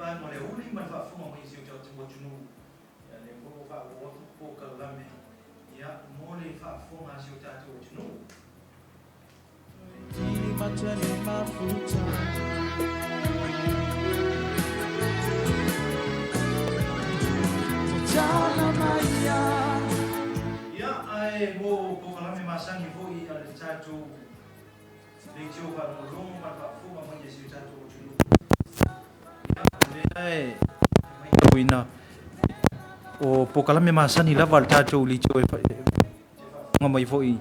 vaega o le aoauli ma le faafofoga mai a si o tatou atunuu. Ia, lea foi ua faaauau atu polokalame, ia, mo le faafofoga a si o tatou atunuu. Ia, ae mo polokalame masani foi a le tatou leitio faalogologo ma le faafofoga mai a si o tatou atunuu, ia, o lea e matauina o polokalame masani lava a le tatou leitio e faafofoga mai foi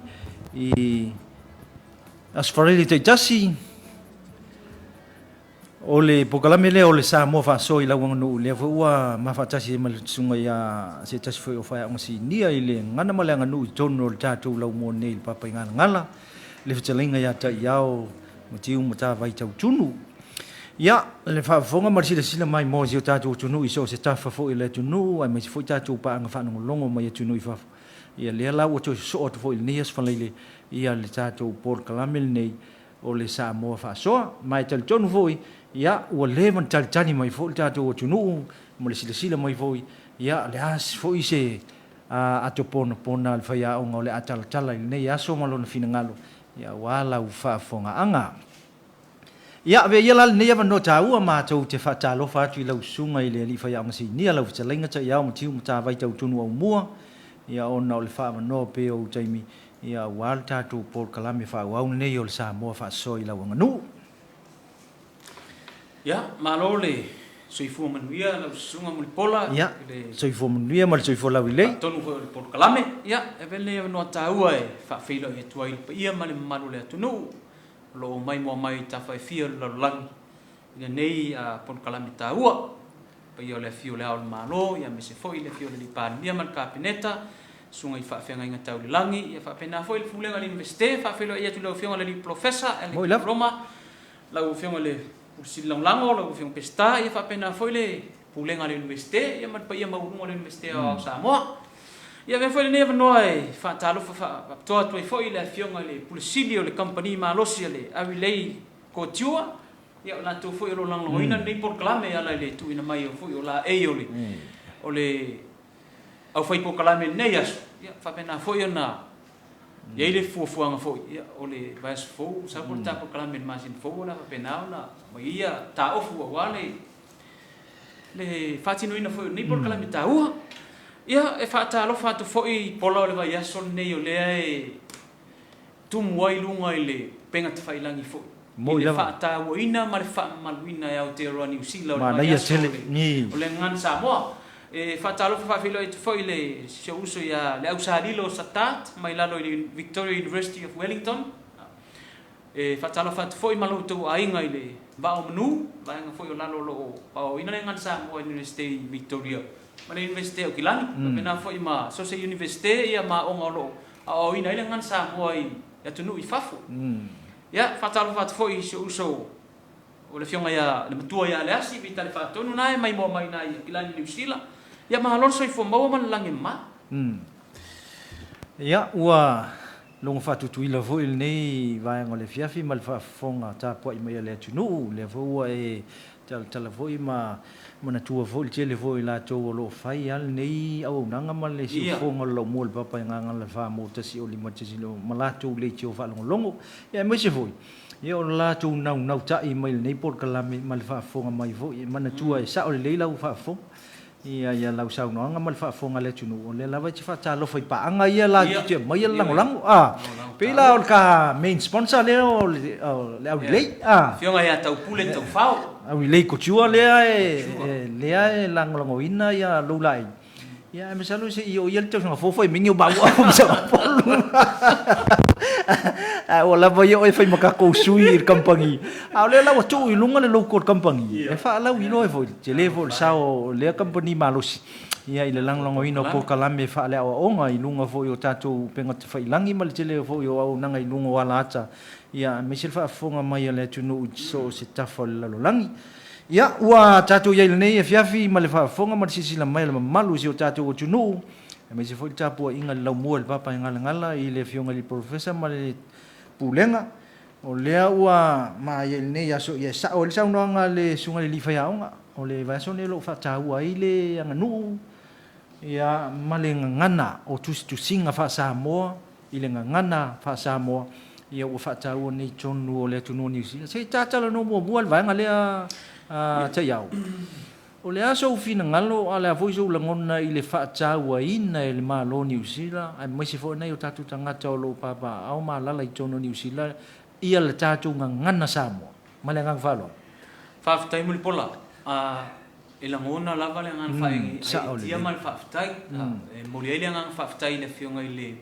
i Aso Faraile taitasi, o le polokalame lea o le Samoa Faasoa i lau aganuu, lea foi ua mafaatasi ai ma le susuga ia se tasi foi o faiaoga sinia i le gagana ma le aganuu i totonu o le tatou laumua nei i le Papaigalagala, le fetalaiga ia Taiao Matiu Matavai Tautunu. Ia, le faafofoga ma le silasila mai mo si o tatou atunuu i so o se tafa foi o le atunuu, aemaise foi tatou paaga faalogologo mai atunuu i fafo. Ia, lea la ua toe sosoo atu foi i lenei Aso Faraile ia le tatou polokalame lenei o le Samoa Faasoa. Ma e talitonu foi, ia, ua leva ona talitali mai foi le tatou atunuu ma le silasila mai foi, ia, le a foi se ato ponapona a le faiaoga o le a talatala i lenei aso ma lona finagalo, ia, aua lau faafofogaaga. Ia, avea ia la lenei avanoa taua matou te faatalofa atu i lau susuga i le Alii Faiaoga Sinia, lau Fetalaiga Taiao Matiu Matavai Tautonu Aumua, ia ona o le faavanoa pea o ou taimi, ia aua le tatou polokalame faaauau lenei o le Samoa Faasoa i lau aganuu. Ia, malo le soifua manuia lau Susuga Mulipola i le soifua manuia ma le soifua laulelei. Faatonu foi o le polokalame. Ia, e avea lenei avanoa taua e faafeiloai atu ai i le paia ma le mamalu o le atunuu o lo o maimoa mai i tafa e fia o le lalolagi i lenei polokalame taua, paia o le Afio o Le Ao o le Malo, aemaise foi le Afio o le Alii Palemia ma le Kapeneta, Susuga i Faafeagaiga Tau i le Lagi, ia faapena foi le Pulega a le Iunivesite. Faafeiloai atu i lau Afioga i le Alii Polofesa Alec Roma, lau Afioga i le Pule Sili Lagolago, lau Afioga Peseta, ia faapena foi le Pulega a le Iunivesite, ia ma le paia maualuga o le Iunivesite Aoao o Samoa. Ia avea foi lenei avanoa e faatalofa faapitoa atu ai foi i le Afioga i le Pule Sili o le Kamupani Malosi a le Avilei Kotiua, ia o latou foi o lo o lagolagoina lenei polokalame e ala i le tuuina mai foi o laei o le o le aufai polokalame i lenei aso, ia faapena foi ona i ai le fuafuaga foi, ia o le vaiaso fou, sau foi le ta polokalame i le masina fou o le a faapena ona aumai ai ia taofu aua le le faatinoina foi o lenei polokalame taua. Ia, e faatalofa atu foi i pola o le vaiaso lenei o lea e tumu ai luga i le upega tafailagi foi i le faatauaina ma le faamamaluina e Aotearoa Niu Sila o le vaiaso o le Gagana Samoa. E faatalofa faafeiloai atu foi i le si ou uso ia Leausalilo Satat mai lalo i le Victoria University of Wellington. E faatalofa atu foi ma lo outou aiga i le Vaa o Manu, vaega foi o lalo o lo o aoaoina le Gagana Samoa i le Iunivesite i Victoria ma le Iunivesite o Aukilani, faapena foi ma so o se Iunivesite ia ma aoga o lo o aoaoina ai le Gagana Samoa i atunuu i fafo. Ia, faatalofa atu foi i si ou uso o le Afioga ia le Matua ia Leasi Vitale Faatonu na e maimoa mai i Aukilani Niu Sila. Ia malo le soifua maua ma le lagi e mama. Ia, ua Logo faatutuila foi lenei vaega o le afiafi ma le faafofoga tapuai mai a le atunuu. Lea foi ua e talatala foi ma manatua foi le tele foi o i latou o lo o fai lava lenei auaunaga ma le siufofoga o le laumua o le Papa i Gagana 4 1 5 1 ma latou leitio faalogologo. Ia aemaise foi ia o le latou naunautai mai lenei polokalame ma le faafofoga mai foi. E manatua e sao lelei lau faafofoga. Ia, ia lau saunoaga ma le faafofoga a le atunuu, o lea lava e te faatalofa i paaga ia latou te aumaia le lagolago, a. Pei la o le ta main sponsor lea o le Aulelei, a. Afioga ia Taupule Taufao. Aulelei Couture lea e, lea e lagolagoina ia lou laei. Ia, ae masalo se i oo ia le tausaga fou fai mai ni o maua ma Sagapolu. Ae ua lava ia oe e fai ma tatou sui i le kamupani. A o lea la ua tuu i luga le logo o le kamupani e faalauiloa ai foi. Tele foi le sao o lea kamupani malosi ia i le lagolagoina o polokalame faaleaoaoga i luga foi o tatou upega tafailagi ma le tele foi o auaunaga i luga o alaata ia aemaise le faafofoga mai a le atunuu i so o se tafa o le lalolagi. Ia, ua tatou i ai i lenei afiafi ma le faafofoga ma le silasila mai a le mamalu o si o tatou atunuu, aemaise foi le tapuaiga i le laumua i le Papaigalagala i le Afioga i le Polofesa ma le Pulega. O lea ua maea i lenei aso, ia e sao ai le saunoaga a le Susuga i le Alii Faiaoga. o le vaiaso lenei o lo o faataua ai le aganuu ia ma le gagana o tusitusiga faa-Samoa i le gagana faa-Samoa ia ua faataua nei i totonu o le atunuu o Niu Sila. Se i ta talanoa muamua le vaega lea a Taiao. O le a sou finagalo a o le a foi sou lagona i le faatauaina e le Malo o Niu Sila aemaise foi nai o tatou tagata o lo o papaaao ma alaala i totonu o Niu Sila ia le tatou gagana Samoa? Ma le agaga faaaloalo. Faafetai Mulipola. E lagona lava le agaga faaitia ma le faafetai. E momoli ai le agaga faafetai i le Afioga i le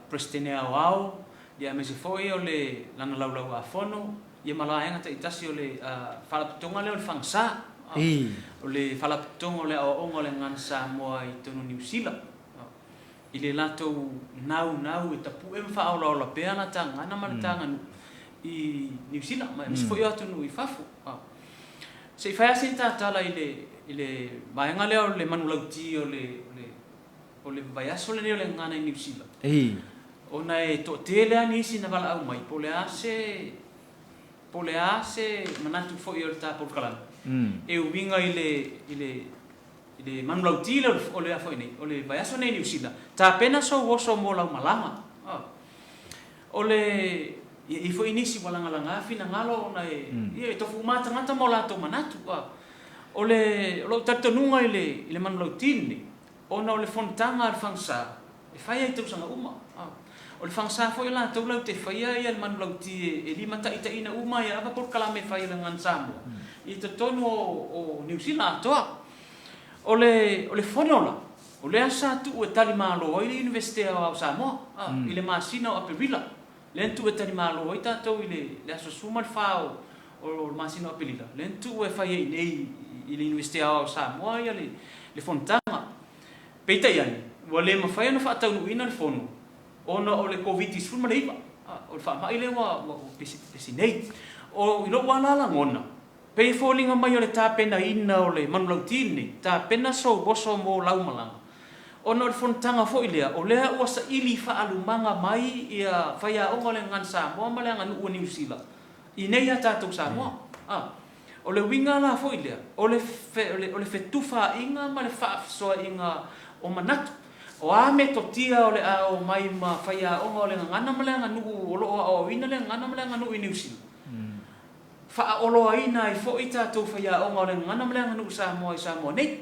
Peresetene Aoao, aemaise foi o le lana Laulau-a-Fono, ma vaega taitasi o le Faalapotopotoga lea o le Fagasa, o le Faalapotopotoga o le Aoaoga o le Gagana Samoa i totonu o Niu Sila. I le latou naunau e tapue ma faaolaola pea la ta gagana ma le ta aganuu i Niu Sila ma aemaise foi o atunuu i fafo. Se i fai lava se tatala i le i le vaega lea o le manulauti o le o le o le vaiaso lenei o le gagana i Niu Sila. Ona e toatele lava nisi na valaau mai po o le a se po o le a se manatu foi o le ta polokalame e uiga i le i le I le manulauti lea o le a foi nei, o le vaiaso nei i Niu Sila, tapena sou oso mo lau malaga. O le, e i ai foi nisi ua lagalaga finagalo ona e, ia e tofu uma lava tagata ma o latou manatu. O le, o lou talitonuga i le, i le manulauti lenei, ona o le fonotaga a le Fagasa, e fai lava i tausaga uma. O le Fagasa foi o latou latou te faia ia le manulauti e limataitaiina uma ai lava polokalame e fai a le Gagana Samoa i totonu o Niu Sila atoa. O le, o le fono la, o lea sa tuu e talimalo ai le Iunivesite Aoao o Samoa, i le masina o Aperila. Lea na tuu e talimalo ai tatou i le, le aso 14 o, o le masina o Aperila, lea na tuu e fai ai i inei i le Iunivesite Aoao o Samoa ia le, le fonotaga. Peitai ane, ua le mafai ona faataunuuina le fono ona o le Koviti-19, o le faamai lea ua, ua pesi nei. O, i lou lava la lagona, Pei e foliga mai o le tapenaina o le manulauti lenei, tapena sou oso mo lau malaga. Ona o le fonotaga foi lea, o lea ua saili faaalumaga mai ia faiaoga o le Gagana Samoa ma le aganuu a Niu Sila i nei ia tatou Samoa. A. O le uiga la foi lea, o le o le fetufaaiga ma le faafesoaaiga o manatu. O a metotia o le a omai ma faiaoga o le Gagana ma le aganuu o lo o aoaoina le Gagana ma le aganuu i Niu Sila. Faaoloaina ai foi tatou faiaoga o le gagana ma le aganuu Samoa i Samoa nei.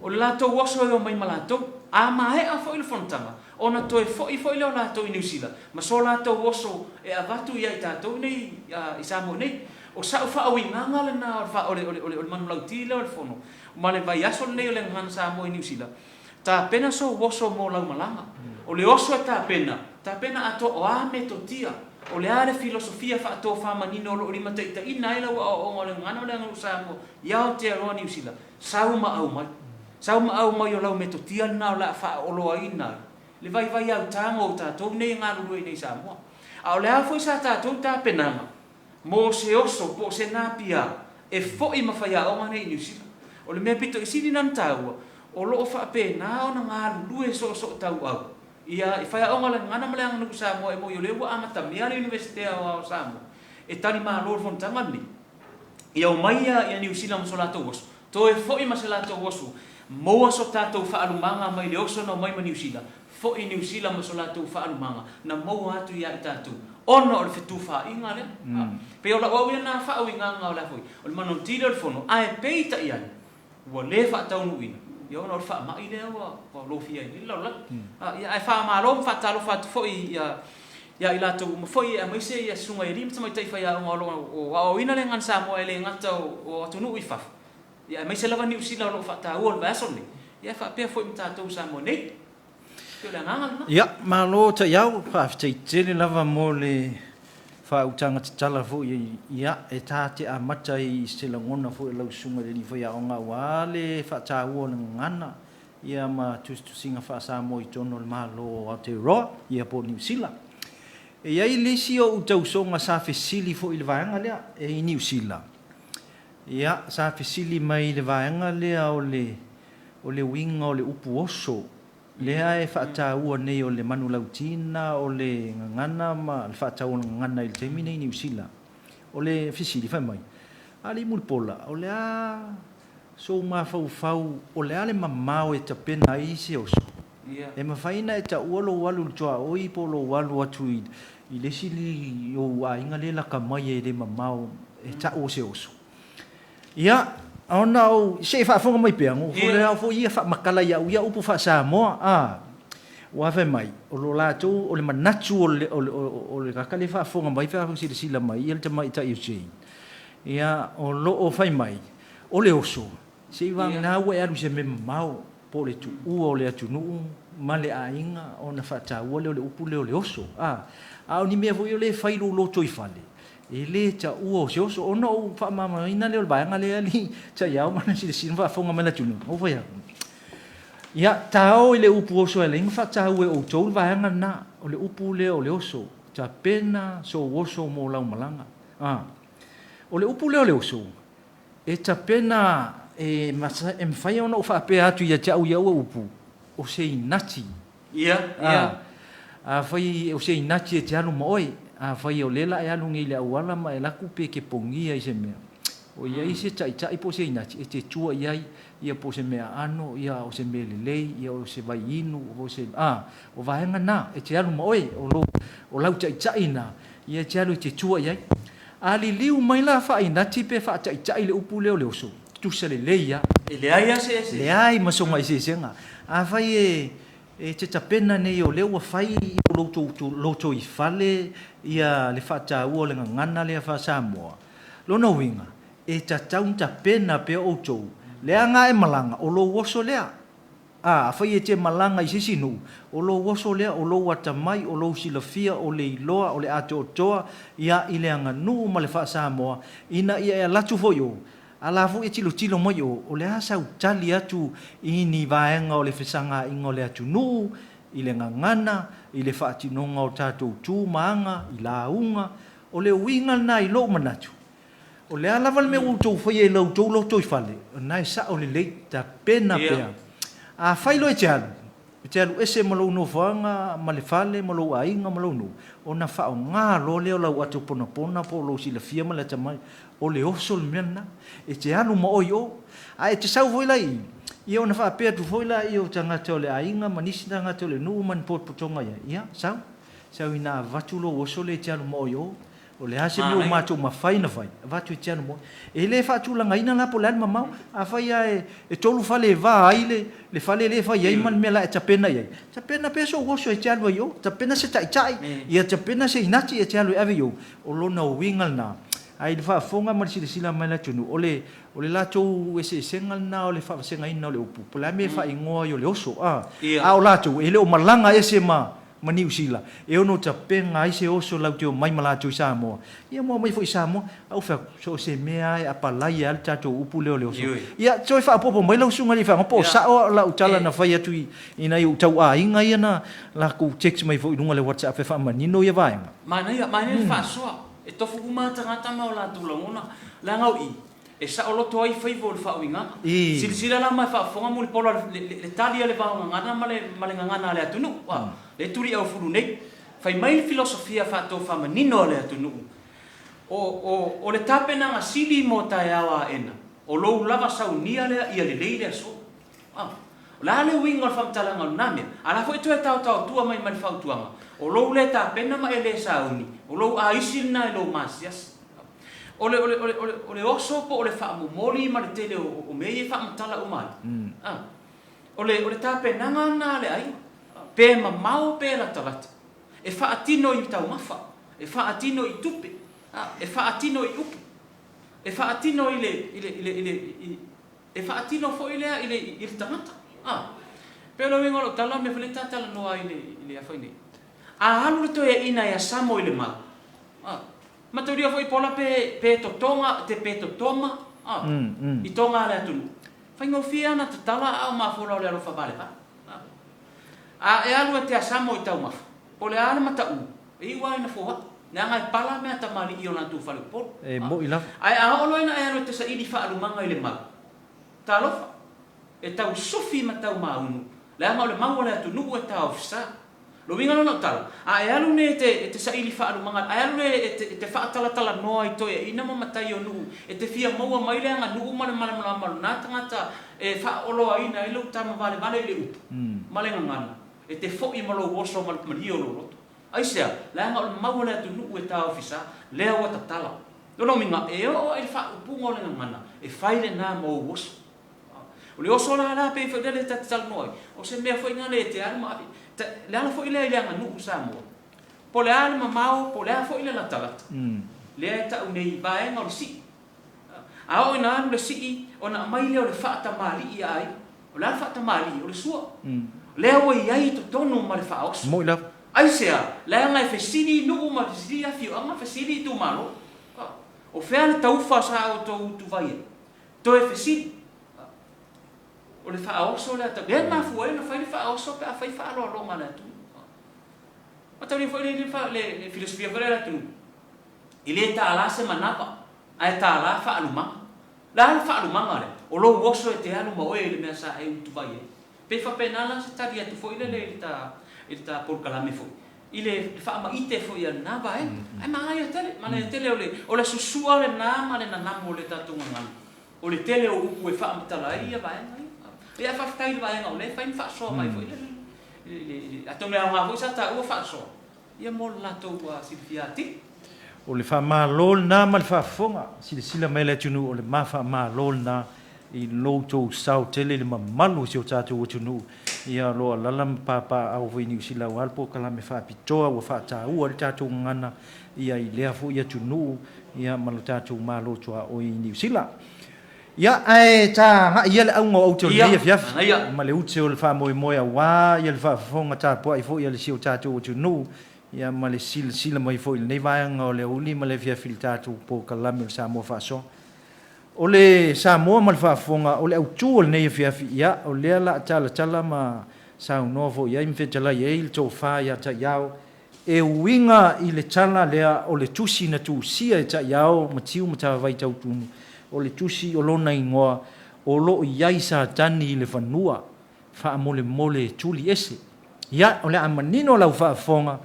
O le latou oso e omai ma latou. A maea foi le fonotaga, ona toe foi foi lea o latou i Niu Sila ma so latou oso e avatu ia i tatou nei i Samoa nei. O sa'u faauigaga lena o le o le manulauti lea o le fono ma le vaiaso lenei o le gagana Samoa i Niu Sila. Tapena sou oso mo lau malaga. O le oso e tapena, tapena atoa o a metotia, o le a le filosofia faatofamanino o lo o limataitaiina ai lau aoaoga o le gagana o le aganuu Samoa i Aotearoa Niu Sila, sau ma aumai. Sau ma aumai o lau metotia lena o le a faaoloaina ai le vaivai autaga o tatou nei e galulue i nei i Samoa. A o le a foi sa tatou tapenaga Mo se oso po o se napia e foi ma faiaoga nei i Niu Sila. O le mea pito i sili lana taua, o lo o faapena ona galulue soosootauau ia i faiaoga o le gagana ma le aganuu Samoa e moi o lea ua amatamea le Iunivesite Aoao o Samoa e tali malo le fonotaga lenei. Ia omai ia Niu Sila ma so latou oso, toe foi ma se latou oso, maua so tatou faalumaga mai le oso na omai ma Niu Sila, foi i Niu Sila ma so latou faalumaga na maua atu ia i tatou, ona o le fetufaaiga lea. Pei o lau au ia lena faauigaga o le a foi, o le manulauti lea o le Fono, ae peitai ane, ua le faataunuuina, ia ona o le faamai lea ua lofia ai nei le lalolagi. Ia, ae faamalo ma faatalofa atu foi ia i latou uma foi, aemaise ia susuga i alii ma tamaitai faiaoga o lo o aoaoina le gagana Samoa e le gata o atunuu i fafo, ia aemaise lava Niu Sila o lo o faataua le vaiaso lenei, ia faapea foi ma tatou i Samoa nei. Pei o le agaga lena. Ia, malo Taiao, faafetai tele lava mo le faautaga tatala foi, ia, e ta te amata ai i se lagona foi o lau susuga i le alii faiaoga aua le faataua o le gagana, ia ma tusitusiga faa-Samoa i totonu o le Malo o Aotearoa, ia po o Niu Sila. E i ai le isi ou tausoga sa fesili foi i le vaega lea e i Niu Sila, ia, sa fesili mai i le vaega lea o le o le uiga o le upu oso, lea e faataua nei o le manulautina o le gagana ma le faatau o le gagana i le taimi nei i Niu Sila. O le fesili, fai mai, Alii Mulipola, o le a sou mafaufau, o le a le mamao e tapena ai se oso? E mafai ona e taua lou alu i le tuaoi po o lou alu atu i le isi ou aiga lea e laka mai e le mamao e tau o se oso? Ia, ona ou, se i faafofoga mai pea, o le ao foi ia faamatala i au ia upu faa-Samoa, a, ua fai mai, o lo latou, o le manatu o le, o le, o le tagata lea e faafofoga mai pe a silasila mai ia le tamaitai o Jane, ia, o lo o fai mai, o le oso, se i vagana ua e alu i se mea mamao, po o le tuua o le atunuu ma le aiga ona faataua lea o le upu lea o le oso. A, a o ni mea foi o lea e fai i lou lotoifale, e le taua o se oso. Ona ou faamalamalamaina lea o le vaega lea alii taiao ma le silasila ma faafofoga mai le atunuu, ou fai atu, Ia, taao i le upu oso e ala ai ona faataua e outou le vaega lena, o le upu lea o le oso, tapena sou oso mo lau malaga. A, o le upu lea o le oso, E tapena, e mafai ona ou faapea atu ia te au ia ua upu, o se inati. Ia, ia. Afai o se inati e te alu ma oe, afai o lea la e alu nei i le auala ma e alu atu pe e te pogia i se mea, o i ai se taitai po o se inati e te tua i ai, ia po o se mea aano, ia o se mea lelei, ia o se vai inu, o se, a, o vaega na e te alu ma oe, o lou, o lau taitai na, ia e te alu e te tua i ai. A liliu mai la faainati pe faataitai le upu lea o le oso, tusa lelei lava. E leai lava se eseesega. Leai ma sona eseesega. Afai e e te tapena nei o lea ua fai i lou lotoifale ia le faataua o le gagana lea faa-Samoa, lona uiga, e tatau ona tapena pea outou, leaga a e malaga, o lou oso lea. A, afai e te malaga i se isi nuu, o lou oso lea, o lou atamai, o lou silafia, o le iloa, o le atoatoa, ia, i le aganuu ma le faa-Samoa, ina ia e alu atu foi o, a la foi e tilotilo mai o, o le a sau tali atu i ni vaega o le fesagaaiga o le atunuu, i le gagana, i le faatinoga o tatou tu ma aga, i lauga. O le uiga lena i lou manatu, O le a lava le mea ua outou faia i la outou lotoifale, o lena e sao lelei, tapena pea. Afai loa e te alu, e te alu ese ma lou nofoaga, ma le fale, ma lou aiga, ma lou nuu, ona faaaoga loa lea o lau ato ponapona po o lou silafia ma le atamai, o le oso le mea lena. E te alu ma oe i o. A e te sau foi la i i, ia ona faapea atu foi lea o tagata o le aiga ma nisi tagata o le nuu ma ni potopotoga i ai, ia, sau, sau ina avatu lou oso lea e te alu ma oe i o. O le a se mea ua matou mafai ona fai, avatu e te alu moe. E le faatulagaina la po o le a le mamao. Afai lava e tolu fale e va ai le fale lea e fai ai ma le mea la e tapena i ai, tapena pea sou oso e te alu ai i o, tapena se taitai, ia tapena se inati e te alu e ave i o. O lona uiga lena. Ae i le faafofoga ma le silasila mai a le atunuu, o le o le latou eseesega lena o le faavasegaina o le upu, po o le a le mea e faaigoa ai o le oso, a. A o latou, e le o malaga ese ma ma Niu Sila, e ono tapena ai se oso latou te omai ma latou i Samoa. Ia ma omai foi i Samoa. A ou fai atu, so o se mea lava e apalai lava le tatou upu lea o le oso. Ia, toe faaopoopo mai lau susuga i le Faaga, po o sao lau tala na fai atu i nai ou tauaiga ia na latou text mai foi i luga o le WhatsApp e faamanino ia vaega. Manaia, manaia le faasoa. E tofu uma lava tagata ma o latou lagona, leaga o i, E saoloto ai faiva o le faauigaga. Silasila la ma e faafofoga Mulipola le tali a le vaogagana ma le ma le gagana a le atunuu. A, lea e tuliaufulu nei. Fai mai le filosofia faatofamanino a le atunuu, o, o, o le tapenaga sili mo taeao aena, o lou lava saunia lea ia lelei le aso. A, o le a le uiga o le faamatalaga o lena mea? A la foi e toe taotaotua mai ma le fautuaga, o lou le tapena ma e le sauni, o lou aisi lena i lou maasiasi. O le, o le, o le, o le, o le oso po o le faamomoli ma le tele o, o mea ia e faamatala uma ai. A, o le, o le tapenaga lena a le aiga, pe mamao pe latalata, e faatino i taumafa, e faatino i tupe, a, e faatino i upu, e faatino i le, i le, i le, i le, i, e faatino foi lea i le, i le tagata. A, pei o le uiga o lau tala, o le mea foi lea ta talanoa ai i le, i le afa nei. A alu le toeaina ia Samo i le mau, a, Mataulia foi pola pe pe totoga te pe totoma a i toga a le atunuu. Faigofie ana tatala aao mafola o le alofa valevale. A A e alu e te asamo i taumafa, po le a le mataʻu, e iu a ina foaʻi, leaga e pala mea tamalii o latou fale Upolu. E moʻi lava. Ae a oo loa ina e alu e te saili faalumaga i le mau, talofa, e tau sufi ma tau maunu, leaga o le mau a le atunuu e taofisa. Lona uiga lona o tala, a e alu nei e te, e te saili faalumaga, a e alu nei e te, e te faatalatalanoa i toeaiina ma matai o nuu, e te fia maua mai le aganuu ma le malamalama o lena tagata e faaoloaina ai lou tama valevale i le upu ma le gagana, e te foi ma lou oso ma le malie o lou loto. Aisea? Leaga o le mau a le atunuu e taofi sa, lea ua tatala. Lona uiga, e oo i le faaupuga o le gagana, e fai lena ma ou oso. O le oso la la pei foi lea ta te talanoa ai, o se mea foi lea e te alu ma ave. Le ala foi lea i le aganuu Samoa, po o le a le mamao, po o le a foi le latalata, lea e tau nei vaega o le sii. A oo ina alu le sii, ona aumai lea o le faatamalii a aiga. O le a le faatamalii? O le sua. Lea ua i ai i totonu ma le faaoso. Moi lava. Aisea? Leaga e fesili nuu ma fesili afioaga, fesili itumalo. O fea le taufa sa outou utuvai ai? Toe fesili. O le faaoso lea tau. Lea e mafua ai ona fai le faaoso pe a fai faaaloaloga a le atunuu. Mataulia foi le, le, le filosofia foi lea a le atunuu, e le tālā se manava, ae tālā faalumaga. O le a le faalumaga lea? O lou oso e te alu ma oe i le mea sa e utuvai ai. Pei faapena la se tali atu foi lele i le ta, i le ta polokalame foi, i le faamaite foi a lena vaega. Ae manaia tele, manaia tele o le, o le susua lena ma le nanamu o le tatou gagana. O le tele o upu e faamatala ai ia vaega ia. Ia ae faafetai i le vaega o lea e fai ma faasoa mai foi lele, i le, atonu e aoga foi sa taua faasoa, ia mo le latou silafia atili. O le faamalo lena ma le faafofoga silasila mai le atunuu, o le ma faamalo lena i lo outou sao tele i le mamalu o si o tatou atunuu. Ia o lo o alaala ma papaaao foi i Niu Sila aua le polokalame faapitoa ua faataua ai le tatou gagana ia i lea foi atunuu ia ma lo tatou Malo tuaoi i Niu Sila. Ia, ae ta agai ia le auga o aute o lenei afiafi ma le ute o le faamoemoe aua ia le faafofoga tapuai foi a le si o tatou atunuu ia ma le silasila mai foi i lenei vaega o le aoauli ma le afiafi i le tatou polokalame o le Samoa Faasoa. O le Samoa ma le faafofoga, o le autu o lenei afiafi, ia, o lea o le a talatala ma saunoa foi i ai ma fetalai ai le tofa ia Taiao e uiga i le tala lea o le tusi na tusia e Taiao Matiu Matavai Tautunu, o le tusi o lona igoa o lo o i ai Satani i le fanua, faamolemole e tuli ese. Ia, o le a manino lau faafofoga,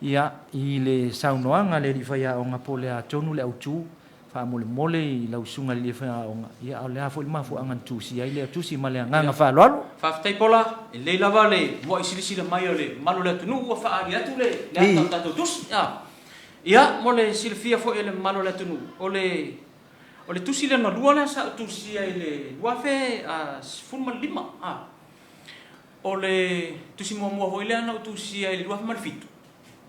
ia, i le saunoaga a le alii faiaoga po o le a tonu le autu, faamolemole i lau susuga i le alii faiaoga, ia, a o le a foi le mafuaaga na tusia ai lea tusi ma le agaga faaaloalo. Faafetai Paula, e lelei lava le muai silasila mai o le mamalu o le atunuu ua faaali atu le ata o le tatou tusi. Ia, mo le silafia foi e le mamalu o le atunuu, o le O le tusi lona lua lea sa ou tusia i le 2015. O le tusi muamua foi lea na ou tusia i le 2007,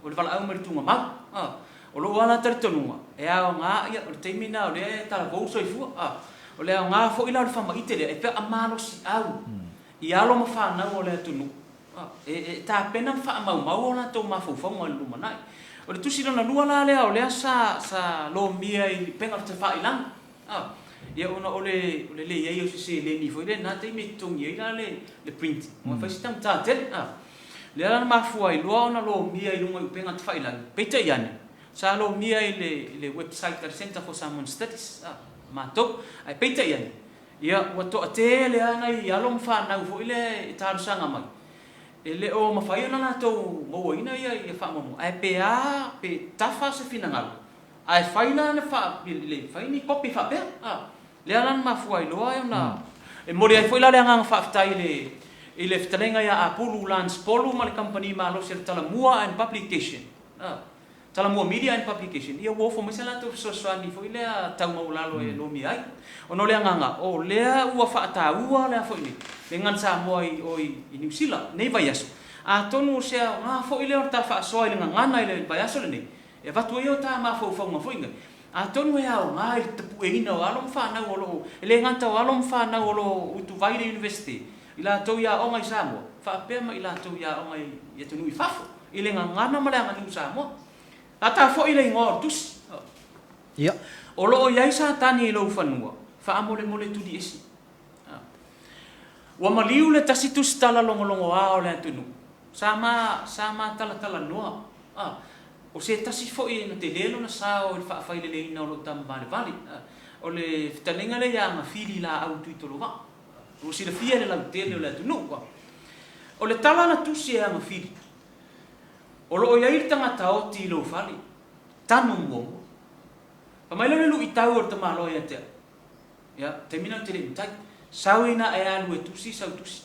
o le valaau mai le tuugamau. O lou lava la talitonuga, e aoga, ia, o le taimi lena o lea e talavou le soifua. O le aoga foi la o le faamaite lea, e faamalosiau i alo ma fanau o le atunuu e tapena ma faamaumau o latou mafaufauga i le lumanai. O le tusi lona lua la lea o lea sa sa lomia i upega tafailagi, ia ona o le o le leai o se seleni foi lea i lena taimi e totogi ai la le le printing aua e fai si taugata tele. Lea la na mafua ai loa ona lomia i luga i upega tafailagi, peitai ane, sa lomia i le i le website a le Centre for Samoan Studies a matou, ae peitai ane, Ia, ua toatele lava nai alo ma fanau foi lea e talosaga mai, e le o mafai ona latou mauaina ia faamaumauga, ae pe a, pe tafa se finagalo, ae fai la le fa, le fai ni kopi faapea, a. Lea la na mafua ai loa ona e momoli ai foi la le agaga faafetai i le, i le fetalaiga ia Apulu Lance Polu ma le kamupani malosi a le Talamua and Publication, a. Talamua Media and Publication, ia ua ofo mai se latou fesoasoani foi lea tau maualalo e lomia ai. Ona o le agaga, o lea ua faataua le a foi nei, le Gagana Samoa i o i Niu Sila, nei vaiaso. Atonu o se aoga foi lea o le ta faasoa i le gagana i le vaiaso lenei, e avatu ai o ta mafaufauga foi nei. Atonu e aoga i le tapueina o alo ma fanau o lo o, e le gata o alo ma fanau o lo o utuvai i le Iunivesite, i latou i aoga i Samoa, faapea ma i latou i aoga i atunuu i fafo, i le gagana ma le aganuu Samoa. A ta foi le igoa o le tusi. Ia. O lo o i ai Satani i lou fanua, faamolemole tuli ese. Ua maliu le tasi tusitala logologoa o le atunuu. Sa ma, sa ma talatalanoa. O se tasi foi na tele lona sao i le faafaileleina o lou tama valevale. O le fetalaiga lea ia Agafili Laau Tuitolovaa. Ua silafia e le lautele o le atunuu. O le tala na tusi e Agafili. O lo o i ai le tagata oti i lou fale, tanu muamua. Fai mai lea o le luitau o le tamaloa ia te au, Ia, taimi lena ou te le i matai. Sau ina e alu e tusi sau tusi.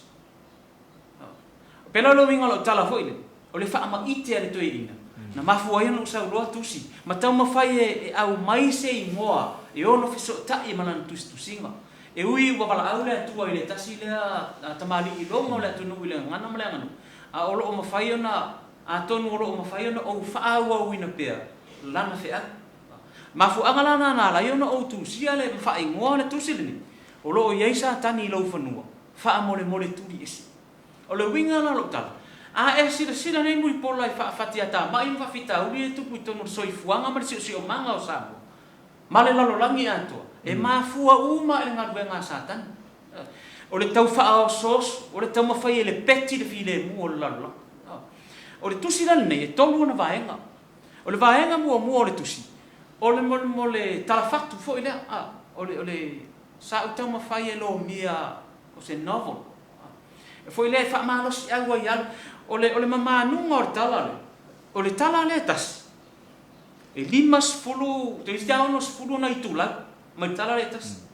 Pēlā le uiga o lau tala foi lea, o le faamaite a le toeaina, na mafua ai ona ou sau loa tusi, ma taumafai e aumai se igoa e ono fesootai ma lana tusitusiga. E ui ua valaau le Atua i le tasi lea tamalii iloga o le atunuu i le gagana ma le aganuu, a o lo o mafai ona, atonu o lo o mafai ona ou faaauauina pea lana feau. Mafuaaga la na na ala ai ona ou tusia le ma faaigoa le tusi lenei, o lo o i ai Satani i lou fanua, faamolemole tuli ese. O le uiga la o lou tala, a e silasila nei Mulipola i faafatiatamai ma faafitauli ia e tupu i totonu o le soifuaga ma le siosiomaga o Samoa ma le lalolagi atoa, e mafua uma i le galuega a Satani. O le tau faaosooso, o le taumafai e lepeti le filemu o le lalolagi. O le tusi la lenei, e tolu ona vaega. O le vaega muamua o le tusi, o le molemole talafatu foi lea, a, o le, o le, sa ou taumafai e lomia o se novel, a, foi lea e faamalosiau ai alu, o le, o le mamanuga o le tala lea, o le tala lea e tasi, e 50, toeitiiti lava 60 ona itulau mai le tala lea e tasi.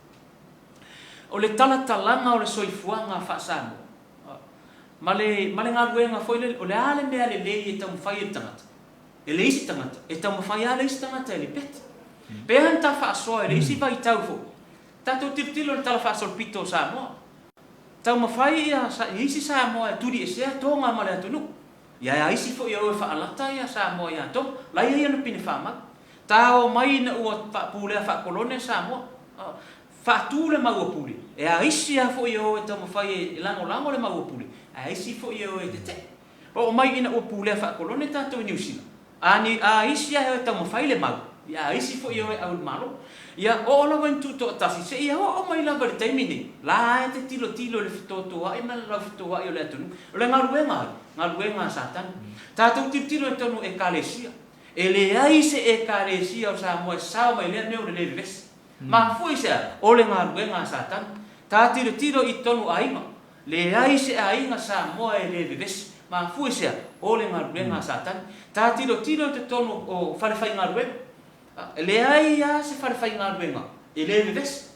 O le talatalaga o le soifuaga faa-Samoa, ma le, ma le galuega foi lele, o le a le mea lelei e taumafai e le tagata, e le isi tagata, e taumafai lava le isi tagata e lepeti. Pe aha na ta faasoa i le isi vaitau foi, tatou tilotilo i le Tala Faasolopito o Samoa, taumafai ia isi Samoa e tuliesea Toga ma le atunuu, ia isi foi e o e faalata ia Samoa ia Toga, la e i ai ana pine faamau. Ta o mai ina ua faapulea faakolone Samoa, Faatu le maua pule, e a isi a foi e o e taumafai e lagolago le maua pule, ae a isi foi e o e tete'e. Oo mai ina ua pulea faakolone tatou i Niu Sila, a ni a isi a e o e taumafai le mau, ia a isi foi e o e au i le Malo. Ia, oo lava ina tutoatasi, seia oo mai lava i le taimi nei, la e te tilotilo i le fetotoa'i ma le laufetoa'i o le atunuu. O le galuega ai? Galuega a Satani. Tatou tilotilo i totonu o Ekalesia. E leai se Ekalesia o Samoa e sao mai i lea mea o le le vevesi. Mafua i se a? O le galuega a Satani. Ta tilotilo i totonu aiga. Leai se aiga Samoa e le vevesi. Mafua i se a? O le galuega a Satani. Ta tilotilo i totonu o falefaigaluega. Leai a se falefaigaluega e le vevesi.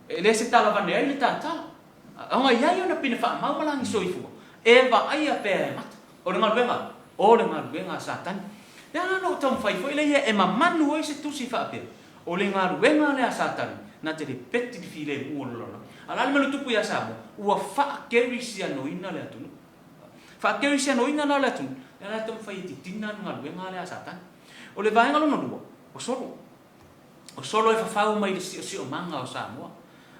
E le se tala vane ai le ta tala. Ona i ai ona pine faamau ma lagi soifua e vaaia pea e mata. O le galuega, o le galuega a Satani. Le ala na ou taumafai foi lea e mamanu ai se tusi faapea, o le galuega lea a Satani, na te lepeti le filemu o le lalolagi. A o le a le mea na tupu ia Samoa? Ua faakerisianoina le atunuu. Faakerisianoina la le atunuu, lea la e taumafai e titina le galuega lea a Satani. O le vaega lona lua, o solo. O solo e fafau mai le siosiomaga o Samoa.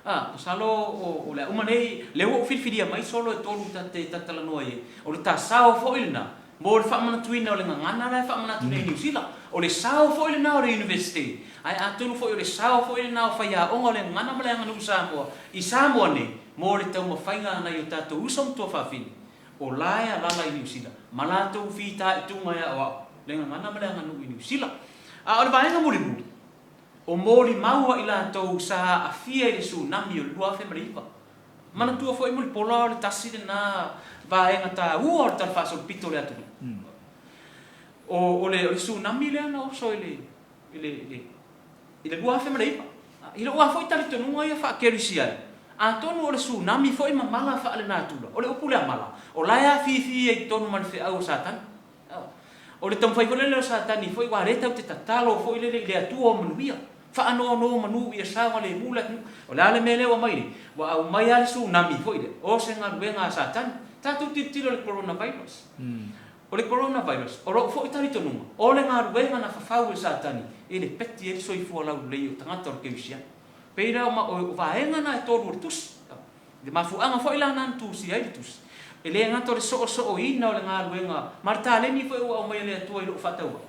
A, masalo o, o le a uma nei, lea ua ou filifilia mai solo e tolu ta te talatalanoa ai, o le ta sao foi lena mo le faamanatuina o le gagana la e faamanatu nei i Niu Sila. O le sao foi lena o le Iunivesite, ae atonu foi o le sao foi lena o faiaoga o le gagana ma le aganuu Samoa i Samoa nei mo le taumafaiga a nai o tatou uso ma tuafafine o la e alala i Niu Sila ma latou fitaituga e aoao le gagana ma le aganuu i Niu Sila. A o le vaega mulimuli, o molimau a i latou sa aafia i le tsunami o le 2009. Manatua foi Mulipola o le tasi lena vaega taua o le talafaasolopito o le atunuu. O, o le, o le tsunami lea na oso i le, i le, i le, i le 2009. I lou lava foi talitonuga ia faakerisiani, atonu o le tsunami foi ma mala faalenatura, o le upu lea mala, o la e afifi ai i totonu ma le feau o Satani. O le taumafai foi lele o Satani foi aua lea tatou te tatalo foi lele i le Atua o manuia, faanonomanu ia saogalemu le atunuu. O le a le mea lea ua aumai nei? Ua aumai lava le tsunami foi lea, o se galuega a Satani. Tatou tilotilo i le coronavirus. O le coronavirus, o lou foi talitonuga, o le galuega na fafau e Satani e lepeti ai le soifua laulelei o tagata o le kerisiano. Pei la o vaega na e tolu o le tusi. I le mafuaaga foi la na tusia ai le tusi, e le gata o le soosooina o le galuega ma le taleni foi ua aumai e le Atua i lou faatauvaa,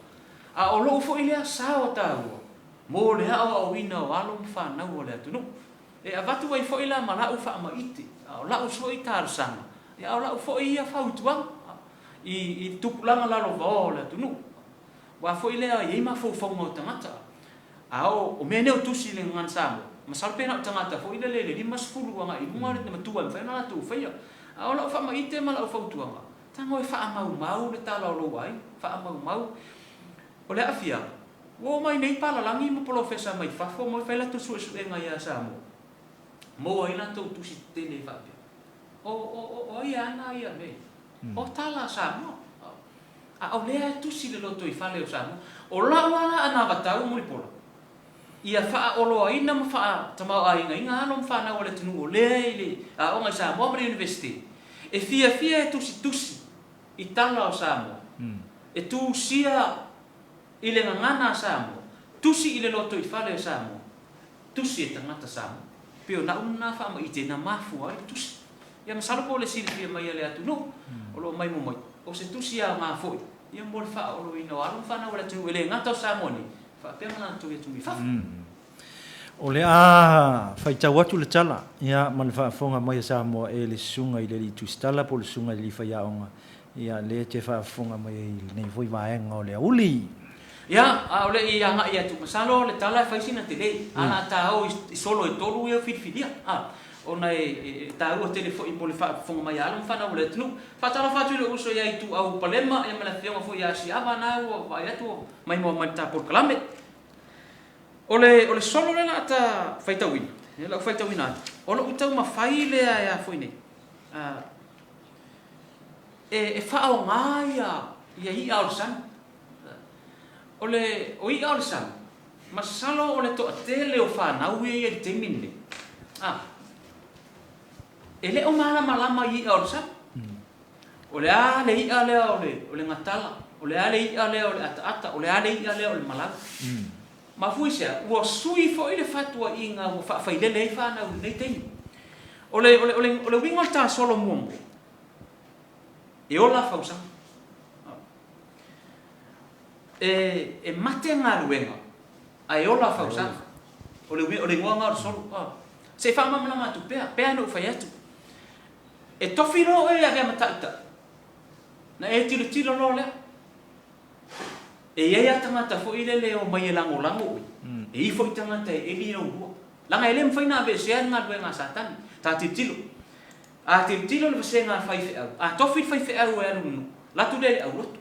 a o lou foi lea sao taua mo le aoaoina o alo ma fanau a le atunuu. E avatu ai foi la ma la'u faamaite, a o la'u foi talosaga, a o la'u foi ia fautuaga i le tupulaga lalovaoa o le atunuu. Aua foi lea e i ai mafaufauga o tagata. A o mea nei o tusi i le gagana Samoa, masalo pe na o tagata foi lele i le 50 agai i luga le matua e mafai ona latou faia. A o lau faamaite ma lau fautuaga, Tago e faamaumau le tala o lou aiga, faamaumau. O le aafia, ua omai nei palalagi ma polofesa mai fafo ma fai latou suesuega ia Samoa, maua ai latou tusi tetele faapea, O, o, o, o ai e ana ia mea ia? O tala a Samoa. A o lea e tusi le lotoifale o Samoa. O lau lava la anavatau Mulipola, ia faaoloaina ma faatamaoaigaina alo ma fanau a le atunuu o lea e i le aoga i Samoa ma le Iunivesite, e fiafia e tusitusi i tala o Samoa, e tusia i le gagana a Samoa, tusi i le lotoifale o Samoa, tusi e tagata Samoa. Pei o na'u lena faamaite na mafua ai le tusi. Ia masalo po o le silafia mai a le atunuu o lo o maimoa mai, o se tusi aoga foi ia mo le faaoloina o alo ma fanau a le atunuu e le gata o Samoa nei, faapea ma latou i atunuu i fafo. O le a faitau atu le tala ia ma le faafofoga mai a Samoa e le Susuga i le Alii Tusitala po o le Susuga i le Alii Faiaoga Ia, lea e te faafofoga mai ai i lenei foi vaega o le auli. Ia, a o le i agai atu, masalo o le tala e fai sina tele, a la ta o i solo e tolu ia filifilia, a, ona e taua tele foi mo le faafofoga mai a alo ma fanau o le atunuu. Faatalofa atu i lou uso ia Ituau Palema, ia ma le afioga foi ia Asiava na ua vaai atu ua maimoa mai le ta polokalame. O le, o le solo lea la ta faitauina, ia lau faitauina atu, o lou taumafai lea e a foi nei, a, e faaaoga ia i'a o le sami. O le, o i'a o le sami, masalo o le toatele o fanau ia i le taimi lenei, a, e le o malamalama i i'a o le sami. O le a le i'a lea o le, o le gatala, o le a le i'a lea o le ataata, o le a le i'a lea o le malau. Mafua i se a? Ua sui foi le fatuaiga ua faafailele ai fanau i lenei taimi. O le, o le, o le, o le uiga o le tasolo muamua, e ola fausaga. E, e mate galuega, ae ola fausaga. O le, o le igoa lena o le solo. Se i faamalamalama atu pea, pea ona ou fai atu. E tofi loa oe e avea ma taitai, na e tilotilo loa lea. E i ai lava tagata foi lele e omai e lagolago oe, e i ai foi tagata e eli lou lua. Leaga e le mafai ona aveesea le galuega a Satani. Ta tilotilo. A tilotilo le vasega a faifeau, a tofi le faifeau e alu i le nuu, latu lea i le aulotu.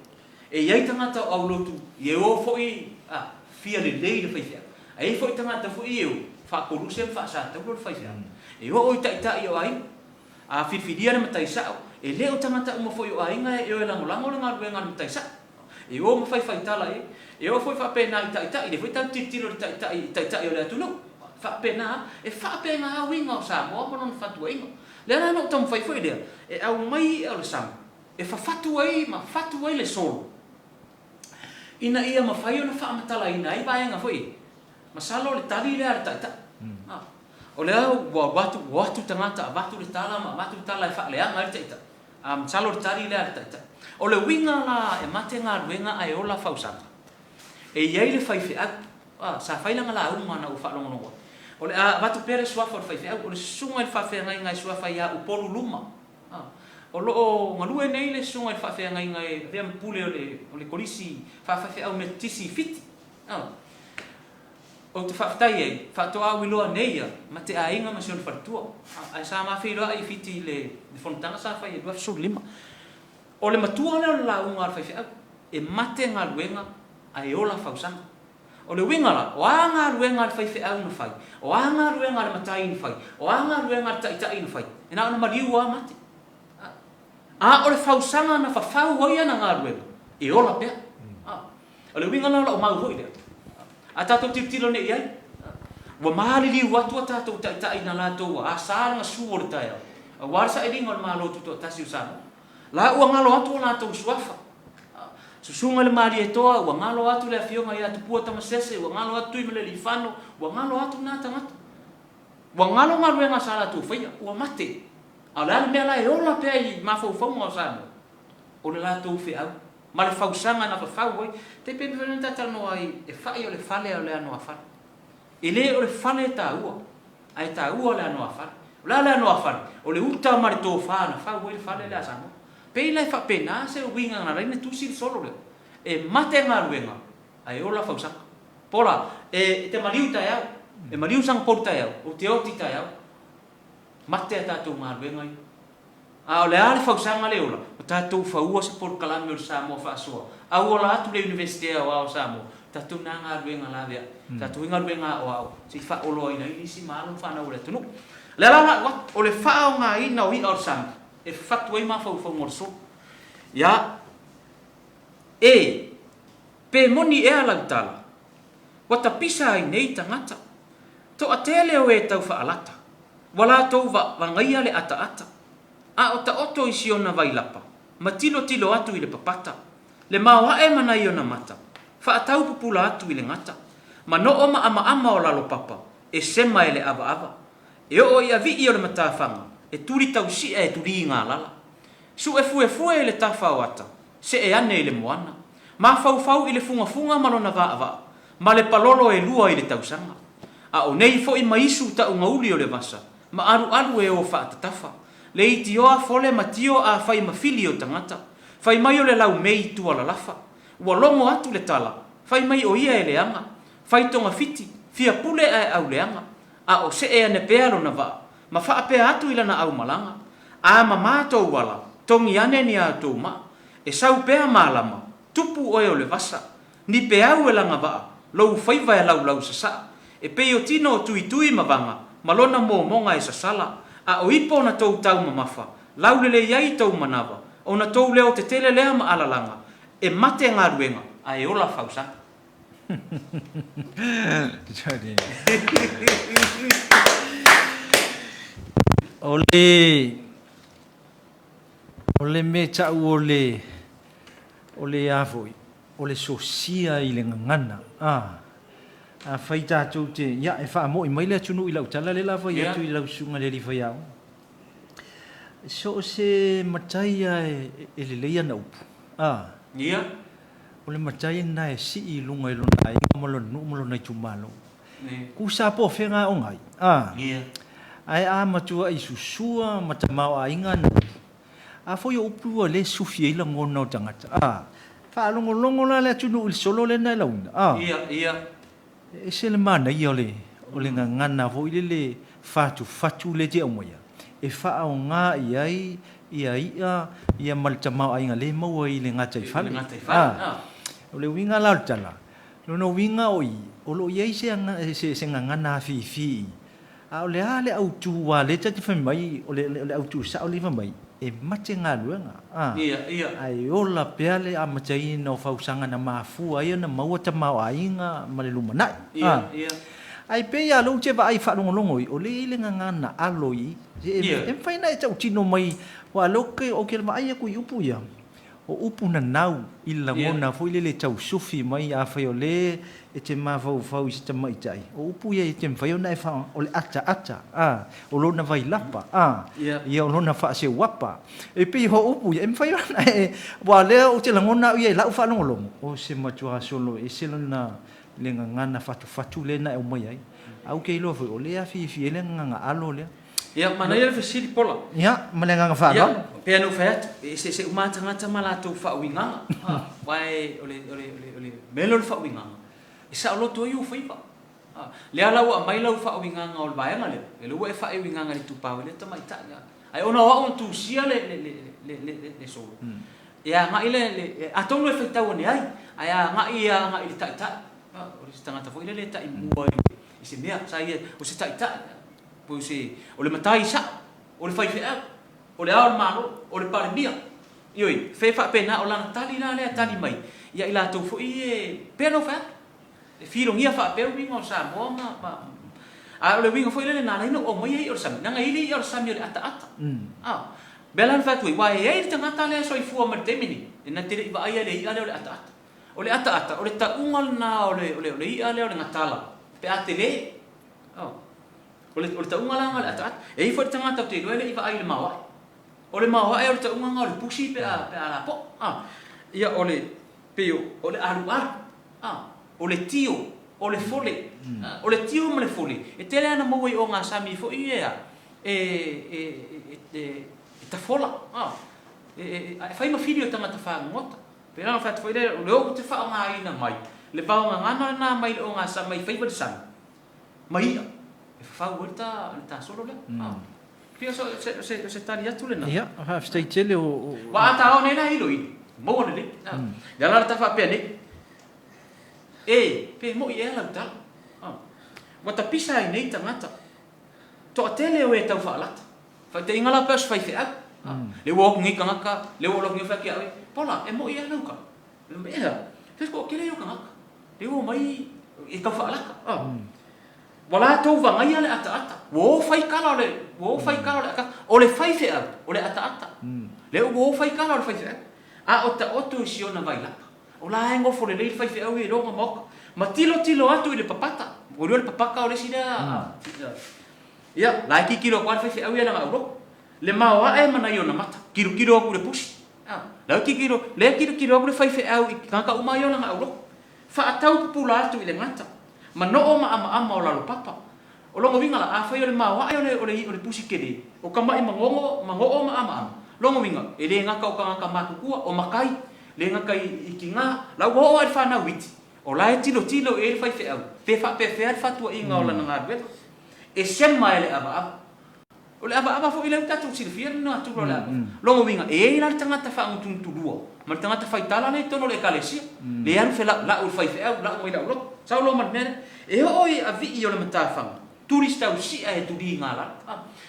E i ai tagata o aulotu e o foi a fia lelei le faifeau. Ae i ai foi tagata foi e o faakoluse ma faasatauro le faifeau. E oo i taitai o aiga. A filifilia le matai sao, e le o tagata uma foi o aiga e o e lagolago le galuega a le matai sao. E o ma faifai tala i ai. E oo foi faapena i taitai, lea foi tatou te tilotilo i le taitai, i taitai o le atunuu. E faapena, e faapena lava uiga o Samoa ma lona fatuaiga. O lea la na ou taumafai foi lea, e aumai i'a o le sami, e fafatu ai ma fatu ai le solo, ina ia mafai ona faamatalaina ai vaega foi ia. Masalo o le tali lea a le taitai. O lea ua alu atu, ua o atu tagata avatu le tala ma avatu le tala e faaleaga ai le taitai. A, masalo o le tali lea a le taitai. O le uiga la e mate galuega ae ola fausaga. E i ai le faifeau, a, sa fai lana lauga na ou faalogologo ai. O le a avatu pea le suafa o le faifeau, o le susuga i le faafeagaiga e suafa ia Upolu Luma. A, o lo o galue nei le susuga i le faafeagaiga e avea ma pule o le, o le Kolisi Faafaifeau Metotisi i Fiti. A, Ou te faafetai ai, faatoa ou iloa nei ia ma te aiga ma si ona faletua. Ae sa ma feiloai i Fiti i le fonotaga sa fai i le 2015. O le matua lea o le lauga a le faifeau, e mate galuega ae ola fausaga. O le uiga la, o a galuega a le faifeau na fai, o a galuega a le matai na fai, o a galuega a le taitai na fai, e na ona maliu lava mate. A o le fausaga na fafau ai ana galuega, e ola pea. O le uiga la o lau mau foi lea, a tatou tilotilo nei i ai, ua maliliu atu a tatou taitai na latou asa le gasu o le taeao, aua le sailiga o le Malo Tutoatasi o Samoa. La ua galo atu o latou suafa. Susuga i le Malietoa, ua galo atu le Afioga ia Tupua Tamasese, ua galo atu Tuimalealiifano, ua galo atu na tagata. Ua galo galuega sa latou faia, ua mate. A o le a le mea la e ola pea i mafaufauga o Samoa? O le latou feau. Ma le fausaga na fafau ai. Tai pei foi ona ta talanoa ai, e fai o le fale a o le anoafale. E le o le fale e taua, ae taua le anoafale. O le a le anoafale? O le uta ma le tofa na fau ai le fale lea a Samoa. Pei la e faapena se uiga na ala ai ona tusi le solo lea. E mate galuega, ae ola fausaga. Pola, e te maliu taeao, e maliu sana polu taeao, ou te oti taeao. Mate a tatou galuega ia. A o le a le fausaga le ola, ua tatou faua se polokalame o le Samoa faasoa, auala atu le Iunivesite Aoao o Samoa, tatou na galuega laveai, tatou i galuega aoao se i faaoloaina ai nisi ma alo ma fanau o le atunuu. O le ala la o le faaaogaina o i'a o le sami e fatu ai mafaufauga o le solo. Ia, e, pe moni ea lau tala, ua tapisa ai nei tagata, toatele o e tau faalata, ua latou vagaia le ataata, a o taoto i siona vailapa, ma tilotilo atu i le papata, le maoae ma nai ona mata, faatau pupula atu i le gata, manoo ma amaama o lalo papa, e sema e le avaava, e oo i avii o le matafaga, e tuli tausia e tulī galala. Sue fuefue i le tafa o ata, see ane i le moana. Mafaufau i le fugafuga ma lona vaavaa, ma le palolo e lua i le tausaga. A o nei foi ma isu taʻugauli o le vasa, ma alualu e o faatatafa. Le itioa fole ma tio a fai ma fili o tagata. Fai mai o le lau mei tua lalafa. Ua logo atu le tala, fai mai o ia e leaga. Fai togafiti, fia pule ae auleaga. A o see ane pea lona vaa, ma faapea atu i lana aumalaga, A mamā tou ala, togi ane ni a tou maa. E sau pea malama, tupu oe o le vasa. Ni peau e lagavaa, lou faiva e laulau sasaa. E pei o tino o Tuitui ma Vaga, ma lona momoga e sasala. A o ipo na tou tau mamafa, laulelei ai tou manava, ona tou leo tetele lea ma alalaga, e mate galuega, ae ola fausaga. O le o le mea tau o le o le a foi o le sosia i le gagana a afai tatou te ia e faamo'i mai le atunuu i lau tala lea la fai atu i lau susuga i le alii faiaoga so o se matai a e lelei ana upu a Ia. O le matai lena e sii i luga i lona aiga ma lona nuu ma lona itumalo. Kusa po o fea aoga ai, a? Ae a matuai susua ma tamaoaiga ana upu, a foi o upu ua le sufi ai lagona o tagata, a? Faalogologo la le atunuu i le solo lea na e lauina, a? E ese le manaia o le o le gagana foi lele fatufatu lea e te aumaia e faaaoga i ai ia i'a ia ma le tamaoaiga lea e maua i le gataifale. A, o le uiga la o le tala, lona uiga o i, o lo o i ai se se gagana afifi i i, A o le a le autu aua lea ta te fai mai o le autu sao lea fai mai e mate galuega a ae ola pea le amataina o fausaga na mafua ai ona maua tamaoaiga ma le lumanai a ae pei a lou te vaai faalogologo i o lea i ai le gagana alo i i e mafai ona e tautino mai aua lea ou te vaai atu i upu ia O upu nanau i le lagona foi lele tau sufi mai afai o le e te mafaufau i se tamaitai, o upu ia e te mafai ona e faa, o le ataata, a, o lona vailapa, a, ia o lona faaseuapa. E pei o upu ia e mafai ona e, aua o lea ou te lagona au ia i lau faalogologo, o se matua solo ese lona le gagana fatufatu lea na e aumaia ai. Ae ou te iloa foi o lea e afiafi ai le gagana alo lea. Ia, manaia le fesili Pola. Ia, ma le agaga faaaloalo. Ia, pei ona ou fai atu, e eseese uma lava tagata ma latou faauigaga. Ha, aua o le, o le, o le, o le mea lea o le faauigaga, e saoloto ai ou faiva. Ha, lea la ua aumai lau faauigaga o le vaega lea, ia lea ua e faauigaga i le itupa o lea tamaitai. Ae ona o au na tusia le, le, le, le, le, le, le solo, e agai le, le, atonu e faitau ane ai, ae agai ia agai i le taitai. Ha, o le tagata foi lele e taimua i se mea, sa ia, o se taitai. Po o se, o le matai sao, o le faifeau, o le Ao o le Malo, o le Palemia. Ioe, fe faapena, o lana tali la lea tali mai ia i latou foi e, pei ona ou fai atu, e filogia faapea uiga o Samoa ma, ma, a o le uiga foi lele na ala ai ona ou aumaia i'a o le sami, leaga e i ai le i'a o le sami o le ataata. A, mea la na fai atu ai, aua e i ai le tagata lea e soifua mai i le taimi lenei, e na te le i vaaia le i'a lea o le ataata. O le ataata, o le tauga lena o le, o le, o le i'a lea o le gatala, pe a tele. O le, o le tauga la lena o le ataata. E i ai foi le tagata ou te iloa e le i vaai i le maoae. O le maoae o le tauga lena o le pusi pe a, pe a lapoa. A, ia o le, pei o, o le alualu, a, o le tio, o le fole. A, o le tio ma le fole, e tele lava ina maua i ogasami foi ia e, e, e, e, e tafola, a, e, e, e fai ma fili o tagata fagogota. Pei la ona fai atu foi lea, o lea ou te faaaogaina mai le vaogagana lena mai le ogasami, mai faiva le sami, ma i'a e fafau ai le ta, le ta solo lea. Pei o se, o se tali atu lena. Ia, faafetai tele o... Ua a taao nei la iloilo, maua lelei. Le ala la ta faapea nei, E, pe mo'i ea lau tala. Ua tapisa ai nei tagata. Toatele o e tau faalata. Faitaiga la pea o se faifeau. Le ua o atu nei tagata, le ua alu atu nei fai atu ia oe, Paula, e mo'i ea lau tala? Ea, fai atu toatele ia o tagata. Le ua omai e tau faalata. Ua latou vagaia le ataata. Ua o fai tala o le, ua o fai tala o le ataata. O le faifeau, o le ataata. Lea ua o fai tala o le faifeau. A o taoto i si ona vailapa. O la e nofo lelei le faifeau ia i lona maota. Ma tilotilo atu i le papata. Ua iloa le papata o le isi lea. Ia, la e tilotilo atu lava le faifeau ia i lana aulotu. Le maoae ma nai ona mata. Tilotilo atu i le pusi. La e tilotilo, lea e tilotilo atu le faifeau i tagata uma ia o lana aulotu. Faatau pupula atu i le gata. Manoo ma amaama o lalo papa. O lona uiga la, afai o le maoae o le, o le, o le pusi tele, o ka maʻi magogo, magoo ma amaama, lona uiga, e le gata o tagata matutua, o matai, le gata i, i tiga, la ua oo lava i le fanau iti, o la e tilotilo i ai le faifeau, pe faapefea le fatuaiga o lana galuega. E sema e le avaava. O le avaava foi lea ua tatou silafia le natura o le avaava. Lona uiga, e i ai la le tagata faagutugutu ma le tagata faitala lea i totonu o le Ekalesia, lea e alu felaulau i le faifeau, lau mai lau loto. Sau loa ma le mea lea. E oo i avii o le matafaga, tuli si tausia e tuli galala.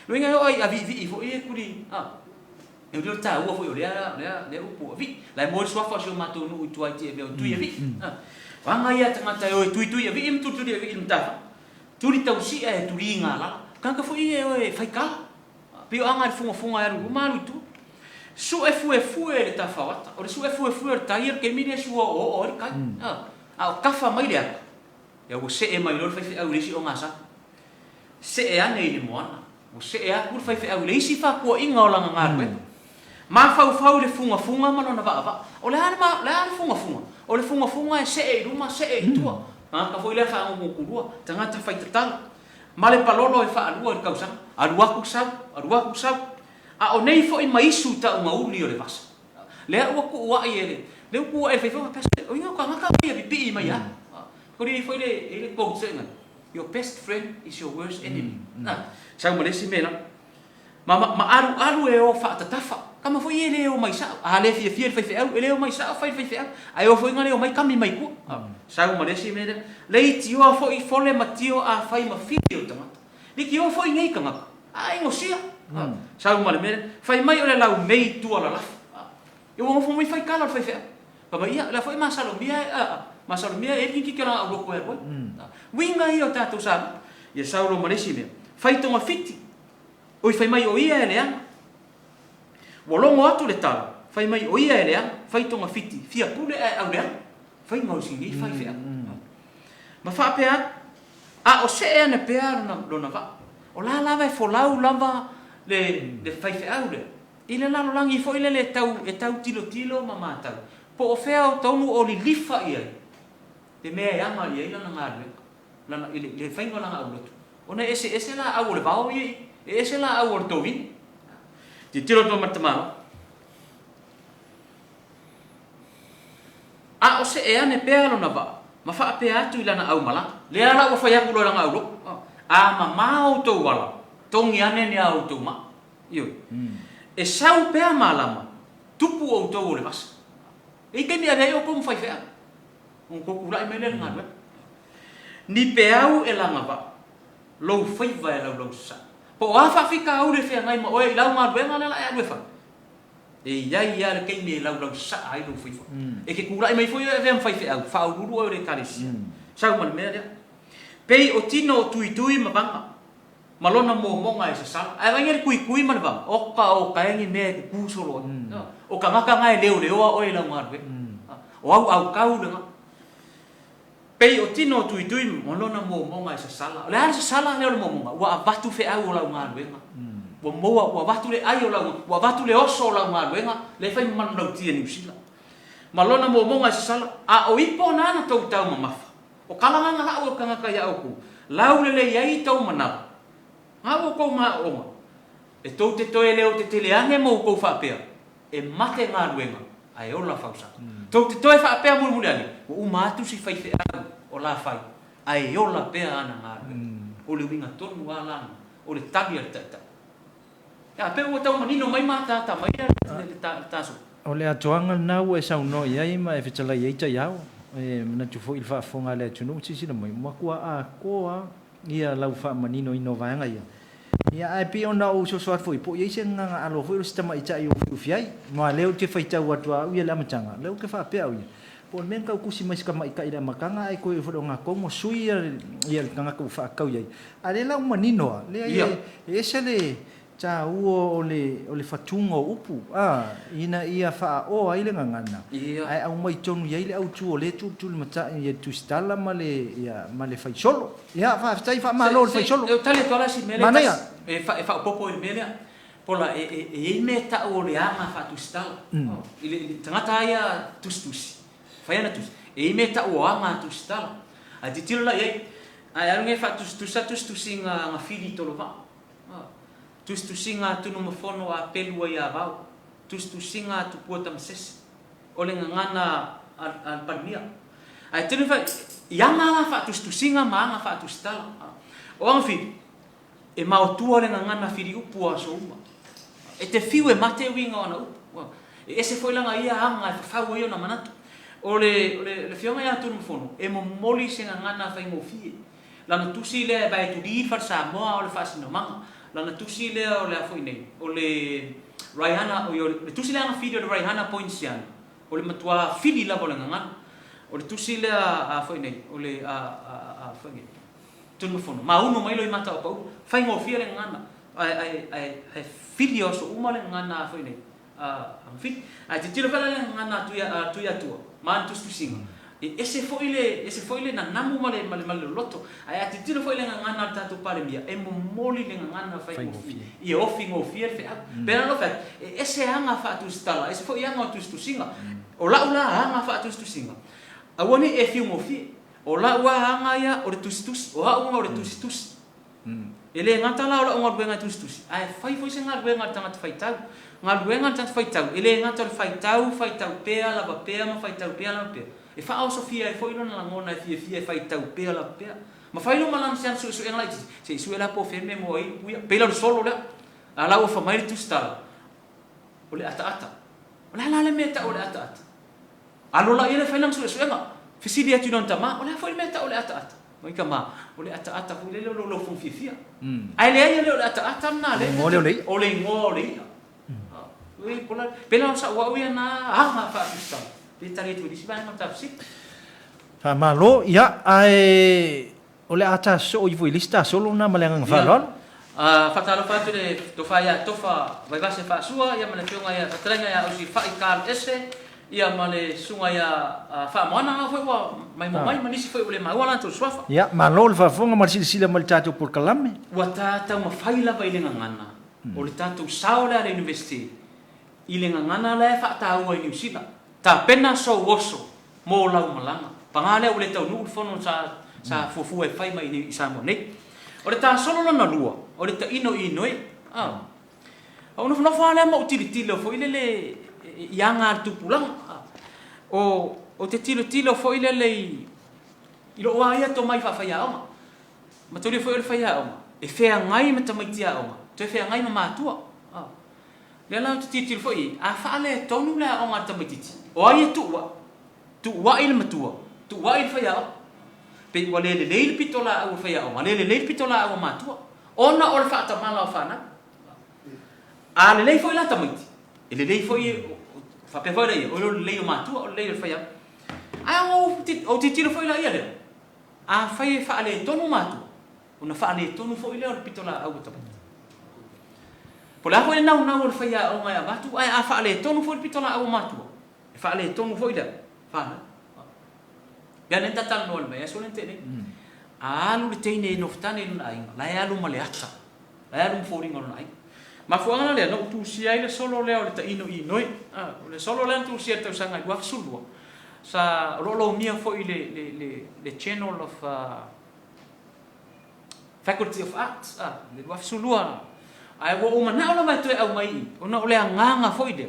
Lona uiga e oo i aviivii foi e tuli, e uli o le taua foi o lea, lea, lea upu avii. La e moe le suafa o si o matou nuu i tua i Tiavea o Tuiavii. O aga ia a tagata e o e tuitui avii ma tulituli avii i le matafaga. Tuli tausia e tuli galala. Tagata foi ia e o e fai tala. Pei o aga le fugafuga e alu i luma alu i tua. Sue fuefue le tafaoata. O le sue fuefue o le tai o le taimi lea e sua oooo ai le tai. A o tafa mai le ata, ia ua see mai loa le faifeau i le isi ogasami. See ane i le moana. Ua see atu le faifeau i le isi fatuaiga o lana galuega. Mafaufau i le fugafuga ma lona vaavaa. O le a le, o le a le fugafuga? O le fugafuga e see i luma, see i tua. Tagata foi lea faagutugutu tagata faitatala. Ma le palolo e faalua i le tausaga. Alu atu sau, alu atu sau. A o nei foi maisu taugauli o le vasa. Lea ua tuuai e le, lea ua tuuai e le faifeau faapea, se, o ina o tagata ia pipii mai a. Koli ai foi le, e i ai le quote sena, Your best friend is your worst enemy. Sau ma le isi mea la. Ma, ma, ma alualu e o faatatafa. Kama foi ia e le o mai sao. A le fiafia le faifeau, e le o mai sao fai le faifeau. Ae o foi na le o mai kami mai tua. Sau ma le isi mea lea. Leitioa foi fole ma tio a fai ma fili o tagata. Leitioa foi nei tagata. A inosia. Sau ma le mea lea. Fai mai o le laumei tua lalafa. E ua nofo mai fai tala o le faifeau. Fai mai, ia, o lea foi e masalomia e, a, masalomia e aliki ke lana auloko e alu ai. Uiga ia o tatou Samoa. Ia sau loa ma le isi mea. Fai togafiti. Oi fai mai o ia e leaga. Ua logo atu le tala, fai mai o ia e leaga, fai togafiti, fia pule ae au leaga. Fai gaosi nei faifeau. Ma faapea atu, a o see ane pea lona, lona vaa. O la lava e folau lava le, le faifeau lea, i le lalolagi foi lele e tau, e tau tilotilo ma matau, po o fea o tonu o lilifa i ai le mea e aga i ai lana galuega. lana, i le, i le faiga o lana aulotu, ona e eseese laau o le vao ia i, e ese laau o le tovine. Tilotilo atu ma le tamaloa. A o see ane pea lona vaa, ma faapea atu i lana aumalaga. Lea la ua fai atu loa i lana aulotu, A mamā outou ala, togi ane ni a outou maa. Ioe. E sau pea malama, tupu outou o le vasa. E i taimi e ave ai outou ma faifeau. Ona tou tulai mai lea i le galuega. Ni peau e lagavaa, lou faiva e laulausasaa. Po o a faafitauli e feagai ma oe i lau galuega lea la e alu e fai, e i ai lava le taimi e laulausasaa ai lou faiva. E te tulai mai foi oe e avea ma faifeau, faauluulu oe o le Ekalesia. Sau ma le mea lea. Pei o tino o tuitui ma vaga. ma lona momoga e sasala. Ae vaai le kuikui ma le vaga, oka o kae ni mea e kuku solo ai. O tagata na e leoleoa oe i lau galuega. O au aukau lena. Pei o tino o tuitui ma lona momoga e sasala. O le a le sasala lea o le momoga? Ua avatu feau o lau galuega. Ua moa, ua avatu le ai o lau, ua avatu le oso o lau galuega, lea e fai ma manulauti a Niu Sila. Ma lona momoga e sasala, a o ipo na na tou taumamafa. O ka lagana laʻu e kangaka iā ʻoukou, laulelei ai tou manawa, a ua kou maʻoʻoga, e tou te toe leo tetele ane ma ua kou faapea, e mate galuega, a e ola fausaga. Tou te toe faapea mulimuli ane, ua uma atu si faifeau o la fai, a e ola pea ana galuega. O le uiga tonu lava lana, o le tali a le Taitai. Ia, pei ua tau manino mai ma ataata mai le taso. O le atoaga lena ua e saunoa i ai ma e fetalai ai taiao. E manatu foi i le faafofoga a le atunuu ma silasila mai, ua matua atoa ia lau faamaninoina o vaega ia. Ia, ae pei ona ou soso atu foi, po o i ai se agaga alo foi o si tamaitai o ufiufi ai. Aua o lea ou te faitau atu lava au ia i le amataga, o lea ou te faapea au ia, po o le mea na tau tusi mai si tamaitai i le amataga ae toe foi o gatogo sui ia le tagata ua faatatau i ai. A o lea la ua manino lava, leai e ese le taua o le fatuga o upu, a, ina ia faaoa ai le gagana, ae aumai tonu i ai le autu o lea e tulitulimatai i le tusitala ma le, ia, ma le faisolo. Ia, faafetai, faamalo i le faisolo. Se, se, tali atu lava si mea lea e Manaia. tasi, e, fa, e faaopoopo i le mea lea. Pola, e, e, e i ai mea e tau o le aga faatusitala. I le, i le tagata lava ia tusitusi, fai ana tusi, e i ai mea e tau o aga tusitala. Ae tilotilo la i ai, ae alu nei faatusitusi sa tusitusiga agafili i Tolovaa. Tusitusiga a Tunumafono a Pelu ai Avao, tusitusiga a Tupua Tamasese, o le gagana a le Palemia. Ae tele fa, i aga la faatusitusiga ma aga faatusitala. O agafili, e maotua le gagana filiupu o aso uma. E te fiu e mate uiga o ana upu. E ese foi lana ia aga e fafau ai ona manatu. O le, o le, le Afioga ia Tunumafono, e momoli se gagana faigofie. Lana tusi lea e vaetulī le Fale Samoa o le Faasinomaga. Lana tusi lea o le a foi nei, o le Raihana, oi, o le tusi lea ana fili o le Raihana Poinciana, o le matuā fili lava o le gagana. O le tusi lea a foi nei, o le a, a, a foi nei, Tunumafono, maunu mai loi mata o pau, faigofie le gagana, ae, ae, ae, ae fili o aso uma le gagana a foi nei. Amfili. Ae tilotilo foi la le gagana a Tuiatua ma ana tusitusiga, e ese foi le ese foi le nanamu ma le ma le ma le loloto. Ae a tilotilo foi le gagana a le tatou Palemia, e momoli le gagana faigofie, ia ofi gofie le feau. Pei ona fai atu, e ese aga faatusitala, ese foi aga o tusitusiga. O lau la aga faatusitusiga, aua ne i e fiu gofie. O lau lava aga ia o le tusitusi, o au aga o le tusitusi. E le gata la o lau galuega e tusitusi, ae fai foi se galuega a le tagata faitau. Galuega a le tagata faitau, e le gata o le faitau, faitau pea, lava pea ma faitau pea, lava pea. E faaosofia ai foi lona lagona e fiafia e faitau pea, lava pea. Ma fai lo malama se ana suesuega laitiiti, se i sue la po o fea mea e maua ai upu ia. Pei la o le solo lea, a la ua fai mai le tusitala, o le ataata. O le a la le mea e tau o le ataata? Alo la ia lea fai lana suesuega, fesili atu i lona tama, o le a foi le mea e tau o le ataata? Mai tama, o le ataata foi lele o lou laufono fiafia. Ae leai e le o le ataata lena lea e te, o le igoa o le i'a. Pei la o sau au ia na aga faatusitala, pe tali atu i le isi vaega o le ta fesili. Faamalo, ia, ae O le a ta soo ifo i le isi tasolo lena ma le agaga faaaloalo. Ia, faatalofa atu i le Tofa ia Tofa Vaivase Faasua ia ma le Afioga ia Fetalaiga ia Ausifai Karl Ese ia ma le Susuga ia Faamoana au foi ua maimoa mai ma nisi foi ua le maua latou suafa. Ia, malo le faafofoga ma le silasila mai i le tatou polokalame. Ua ta taumafai lava i le gagana o le tatou sao lea a le University i le gagana lea e faataua i Niu Sila. Tapena sou oso mo lau malaga. Paga lea ua le taunuu le fono sa sa fuafua e fai mai i Samoa nei. O le tasolo lona lua, o le taino i inoi. A. Ou nofonofo lava lea ma ou tilotilo foi lele i aga a le tupulaga. O ou te tilotilo foi lele i i lou lava ia tomai faafaiaoga. Mataulia foi o le faiaoga, e feagai ma tamaiti aoga, toe feagai ma matua. A. Lea la ou te tilotilo foi i ai, a faaletonu le aoga a le tamaitiiti, o ai e tuuai? Tuuai le matua, tuuai le faiaoga. Pei ua le lelei le pitolaau a le faiaoga, le lelei le pitolaau a matua, ona o le faatamala o fanau. A lelei foi la tamaiti, e lelei foi, faapea foi laia, o le lelei o matua, o le lelei o le faiaoga. Ae ou tilotilo foi la ia lea, afai e faaletonu matua, Ona faaletonu foi lea o le pitolaau a tamaiti. Po o le a foi le naunau o le faiaoga e avatu, ae a faaletonu foi le pitolaau a matua, e faaletonu foi le fanau. Lea lea na ta talanoa i le vaiaso lea na tea nei. A alu le teine e nofotane i lona aiga, la e alu ma le ata, la e alu ma foliga o lona aiga. Mafuaaga la lea na ou tusia ai le solo lea o le taino inoi. O le solo lea na tusia i le tausaga 2012, sa, o lo o lomia foi i le, le Channel of Faculty of Arts, a, le 2012, ae ua ou manao lava e toe aumai i i, ona o le agaga foi lea,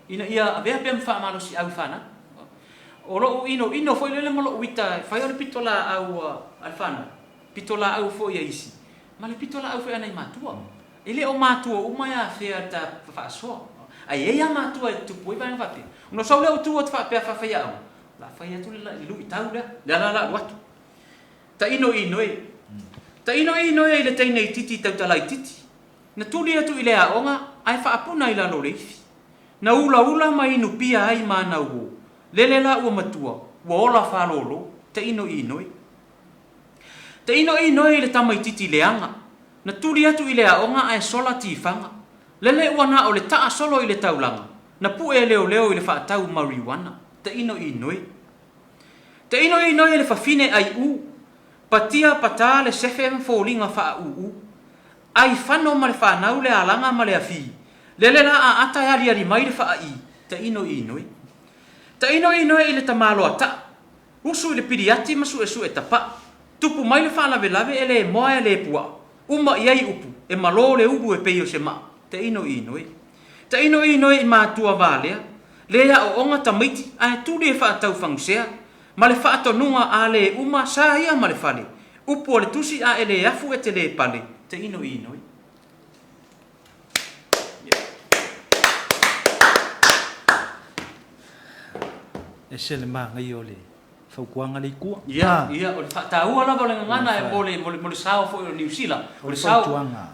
ina ia avea pea ma faamalosiau i fanau. O lou inoino foi lele ma lou ita e fai o le pitolaau a le fanau, pitolaau foi a isi, ma le pitolaau foi a nai matua. E le o matua uma e afea le ta faasoa. Ae i ai lava matua e tutupu ai vaega faapea. Ona ou sau lea ou tu atu faapea faafaiaoga, o le a fai atu le luitau lea, lea la o le a alu atu. Tainoino e. Tainoino e i le teine itiiti tautala itiiti. Na tuli atu i le aoga ae faapuna i lalo o le ifi. Na ulaula ma inu pia ai ma ana uo. Lele la ua matua, ua ola faalolo. Tainoino e. Tainoino e i le tamaitiiti leaga. Na tuli atu i le aoga ae sola tifaga. Lele ua na o le taa solo i le taulaga. Na pue e leoleo i le faatau mariuana. Tainoino e. Tainoino e le fafine aiu. Patia patā le sefe ma foliga faauu. Ai fano ma le fanau le alaga ma le afī. Lele la a ata e aliali mai le faaī. Tainoino e. Tainoino e i le tamaloa taa. Usu i le piliati ma suesue tapaa. Tupu mai le faalavelave e le moa e le puaa. Uma i ai upu, e malo le ulu e pei o se maa. Tainoino e. Tainoino e i matua valea. Le aooga tamaiti ae tuli e faatau fagusea. Ma le faatonuga a le uma sa ia ma le fale. Upu a le tusi a e le afu e te le pale. Tainoino e. Ese le manaia o le fautuaga lea i tua. Ia, ia, o le faataua lava o le gagana e mo le, mo le, mo le sao foi o Niu Sila, o le sao,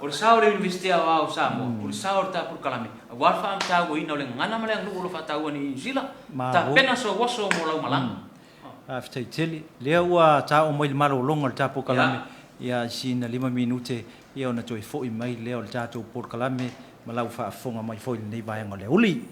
o le sao o le Iunivesite Aoao o Samoa, o le sao o le ta polokalame, aua le faatauaina o le gagana ma le aganuu o lo o faataua nei i Niu Sila, tapena sou aso mo lau malaga. Faafetai tele. Lea ua taoo mai le malologa o le ta polokalame, ia, sina 5 minute, ia ona toe foi mai lea o le tatou polokalame ma lau faafofoga mai foi i lenei vaega o le aoauli.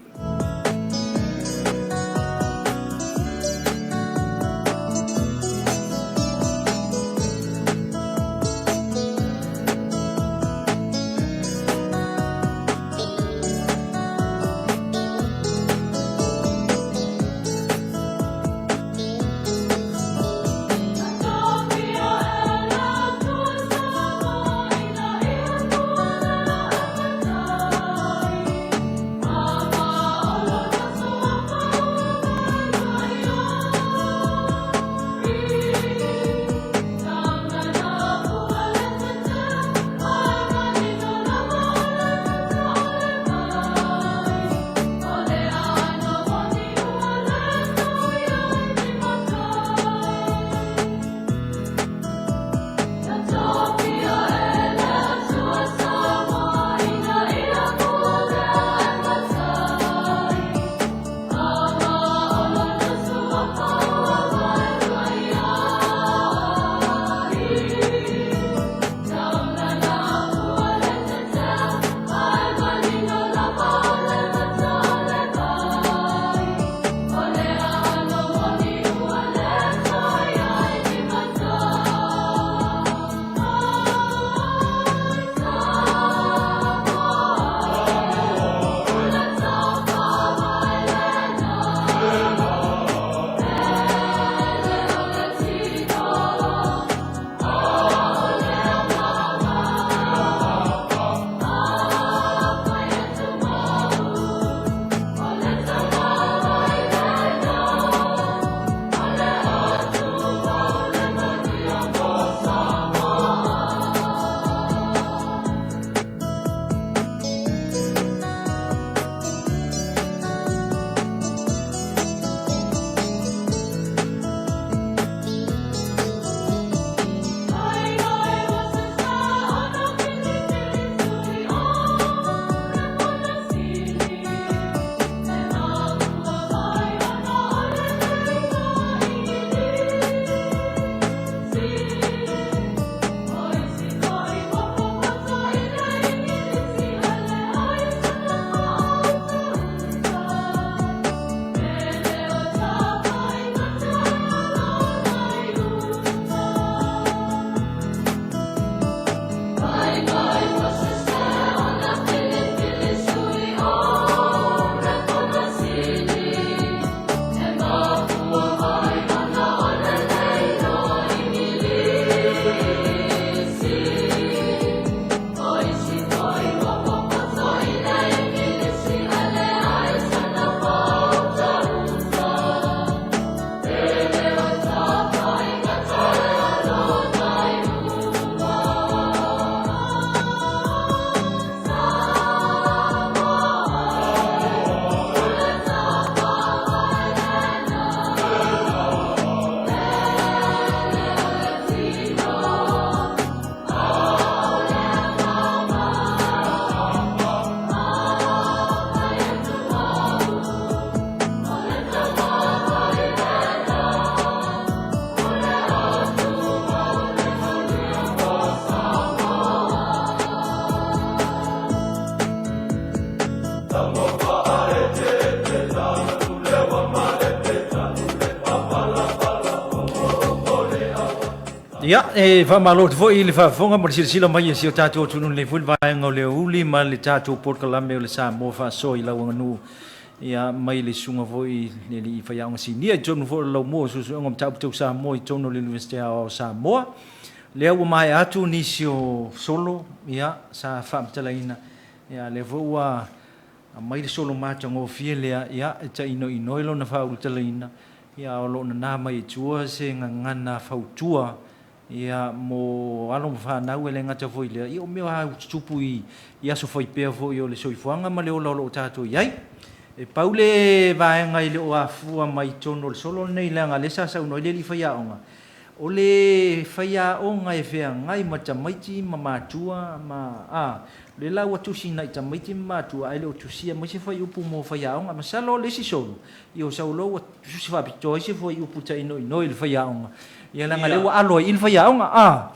Ia, e faamalo atu foi i le faafofoga ma le silasila mai a si o tatou atunuu i lenei foi vaega o le aoauli ma le tatou polokalame o le Samoa Faasoa i lau aganuu, ia, mai le susuga foi i le alii faiaoga sinia i totonu foi o le Laumua o Suesuega o Mataupu Tau Samoa i totonu o le Iunivesite Aoao o Samoa. Lea ua maea atu nisi o solo, ia, sa faamatalaina, ia, lea foi ua aumai le solo matagofie lea, ia, e tainoinoi lona faaulutalaina, ia, a o lo o nana mai i tua se gagana fautua, ia, mo alo ma fanau, e le gata foi i lea, ia, o mea lava ua tutupu i aso fai pea foi o le soifuaga ma le ola o lo o tatou i ai. E pau le vaega e le o afua mai i totonu o le solo lenei, leaga o lea sa saunoa ai le alii faiaoga, O le faiaoga e feagai ma tamaiti ma matua ma, a, o lea la ua tusi nai tamaiti ma matua ae le o tusia mai se fuaiupu mo faiaoga. Masalo o le isi solo, ia o sau loa ua tusi faapitoa ai se fuaiupu tainoinoi i le faiaoga, ia leaga o lea ua alo ai i i le faiaoga, a.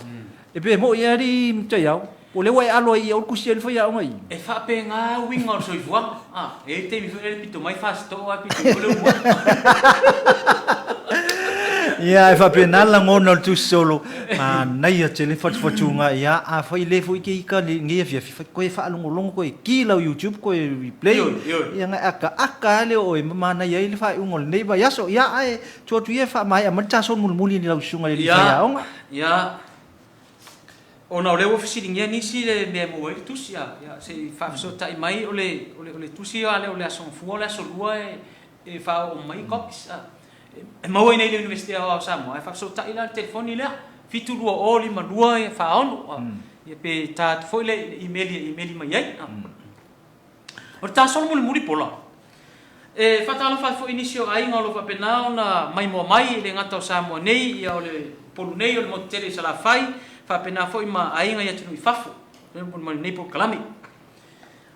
E pe moi e alii Mutaiao, o lea ua e alo ai i i, aua le tusi ai le faiaoga i i. E faapena uiga o le soifuaga. A, e i ai le taimi foi lea e pito mai Fasitoo ae pito mai le uluai. Ia, e faapena le lagona o le tusi solo, manaia tele fatufatuga. Ia, afai le foi e te ita i lenei afiafi, fai koe faalogologo koe, ki lau YouTube koe replay. Ioe, ioe. Ia, na e akaaka lava lea o oe ma manaia ai le faaiuga o lenei vaiaso. Ia, ae tuu atu ia e faamaea mai le ta solo mulimuli i lau susuga i le alii faiaoga. Ia, ia. Ona o lea ua fesiligia nisi le mea e maua ai le tusi, a, ia, se i faafesootai mai, o le, o le, o le tusi a lea o le Aso Gafua, o le Aso Lua e, e faaoo mai copies, a. E maua i inei i le Iunivesite Aoao o Samoa, ae faafesootai la i le telefoni lea, 720 52 46, a, ia pe ta atu foi le imeli e imeli mai ai, a. O le ta solo mulimuli pola. E faatalofa atu foi i nisi o aiga o lo o faapena ona maimoa mai, e le gata o Samoa nei, ia o le Upolu nei, o le motu tele i Salafai, faapena foi ma aiga i atunuu i fafo, ma lenei polokalame.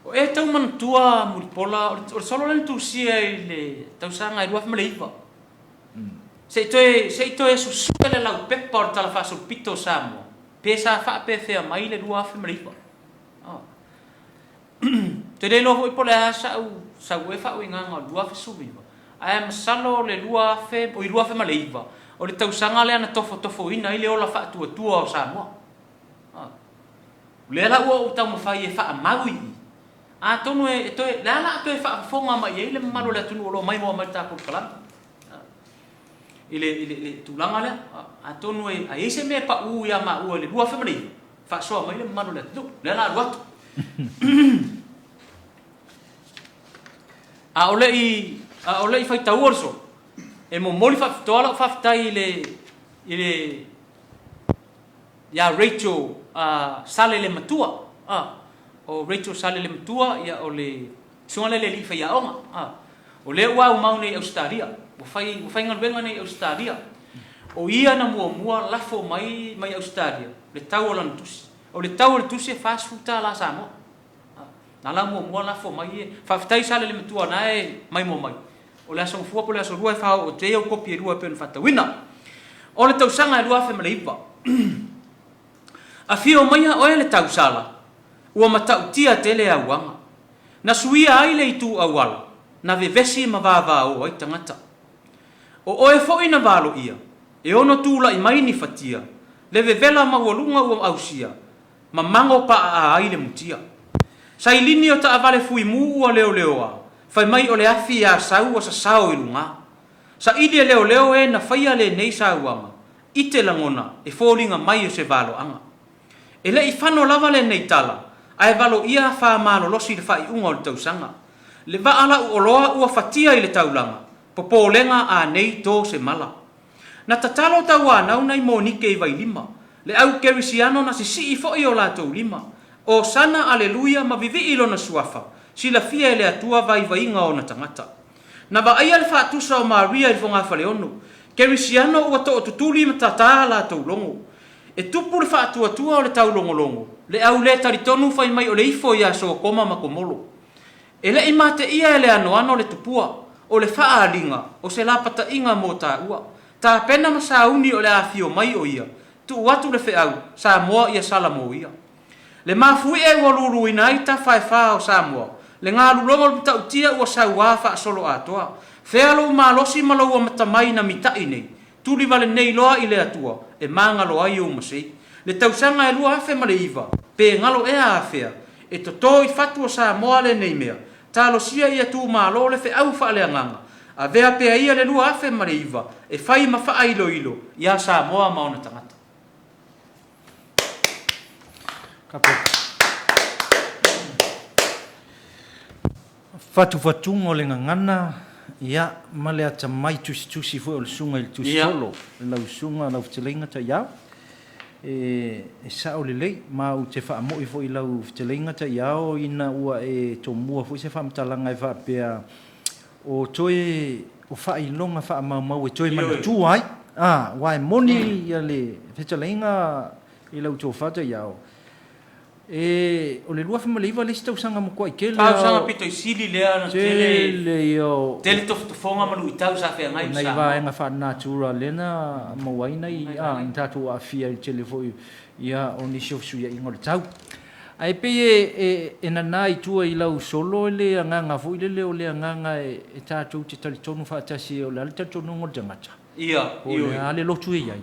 O e tau manatua Mulipola, o le solo lea na tusia i le tausaga e 2009. Se i toe, se i toe susue le laupepa o le Tala Faasolopito o Samoa, pe sa faapefea mai le 2009. Ou te le iloa foi po o le a sa'u sau ai faauigaga o le 2019, ae masalo o le 2000, oi 2009, o le tausaga lea na tofotofoina ai le ola faatuatua o Samoa. O lea la ua ou taumafai e faamau i i, atonu e toe, o le a la a toe faafofoga mai i ai le mamalu o le atunuu o lo o maimoa mai i le tatou polokalame i le, i le, i le tulaga lea. Atonu e, a i ai se mea e pau ia maua i le 2009, Faasoa mai le mamalu o le atunuu, lea la alu atu. A o le i, a o le i faitaua le solo, e momoli faapitoa lau faafetai i le, i le, ia Rachel uh, Sale le Matua. Uh, o Rachel Sale le Matua, ia o le susuga lea le alii faiaoga. Uh, o lea ua aumau nei i Ausetalia, ua fai, ua faigaluega nei i Ausetalia. O ia na muamua lafo mai mai Ausetalia le tau o lana tusi. O le tau o le tusi e $40 Samoa. Na la muamua lafo mai e. Faafetai Sale le Matua na e maimoa mai. O le Aso Gafua po o le Aso Lua e faaoo atu ai au kopi e lua e pei ona faatauina. O le tausaga e 2009. Afio maia oe le tausala, ua matautia tele auaga. Na suia ai le itu auala, na vevesi ma vavaoa ai tagata. O oe foi na valoia, e ono tulai mai ni fatia, le vevela maualuga ua ausia, ma mago paaa ai le mutia. Sailini o taavale fuimu ua leoleoa, fai mai o le afi ia sau ua sasao i luga. Saili e leoleo e na faia lenei sauaga, ite lagona e foliga mai o se valoaga. E le i fano lava lenei tala, ae valoia faamalolosi le faaiuga o le tausaga. Le vaa lau oloa ua fatia i le taulaga, popolega a nei to se mala. Na tatalo tauanau nai monike i Vailima, le au kerisiano na sisii foi o latou lima. Osana aleluia ma vivii lona suafa, silafia e le Atua vaivaiga o ona tagata. Na vaaia le faatusa o Maria i le fogafaleono, kerisiano ua tootutuli ma tata latou logo. E tupu le faatuatua o le taulogologo, le au le talitonu fai mai o le ifo ia Sokoma ma Komolo. E le i mateia e le anoano le tupua, o le faaaliga, o se lapataiga mo taua. Tapena ma sauni o le a afio mai o ia, tuu atu le feau, Samoa ia sala mo ia. Le mafuie ua luluina ai tafa e fa o Samoa, le galuloga o le matautia ua sauā faasoloatoa. Fea lou malosi ma lou amatamai na mita'i nei? Tuli vale nei loa i le Atua, e magalo ai ou masei. Le tausaga e 2009, pe galo ea afea, e toto i fatu o Samoa lenei mea, talosia ia tumalo le feau faaleagaga, avea pea ia le 2009 e fai ma faailoilo ia Samoa ma ona tagata. Fatufatuga o le gagana, ia, ma le atamai tusitusi foi o le Susuga i le Tusitolo, lau Susuga, lau Fetalaiga Taiao. E, e sao lelei, ma ou te faamo'i foi i lau Fetalaiga Taiao ina ua e tomua foi se faamatalaga e faapea, o toe, o faailoga faamaumau e toe manatua ai, a, aua e moni ia le Fetalaiga i lau tofa Taiao, E, o le 2009 le isi tausaga matuai tele lava o. Tausaga pito i sili lea na tele. Tele ia o. Tele tofotofoga ma luitau sa feagai ma Samoa. Nai vaega faalenatura lea na maua ai nai, a, na tatou aafia ai i le tele foi ia o nisi o fesuiaiga o le tau. Ae pei e, e, e nana i tua i lau solo le agaga foi lele o le agaga e, e tatou te talitonu faatasi o le a le talitonuga o le tagata. Ia, Po o le a le lotu e i ai,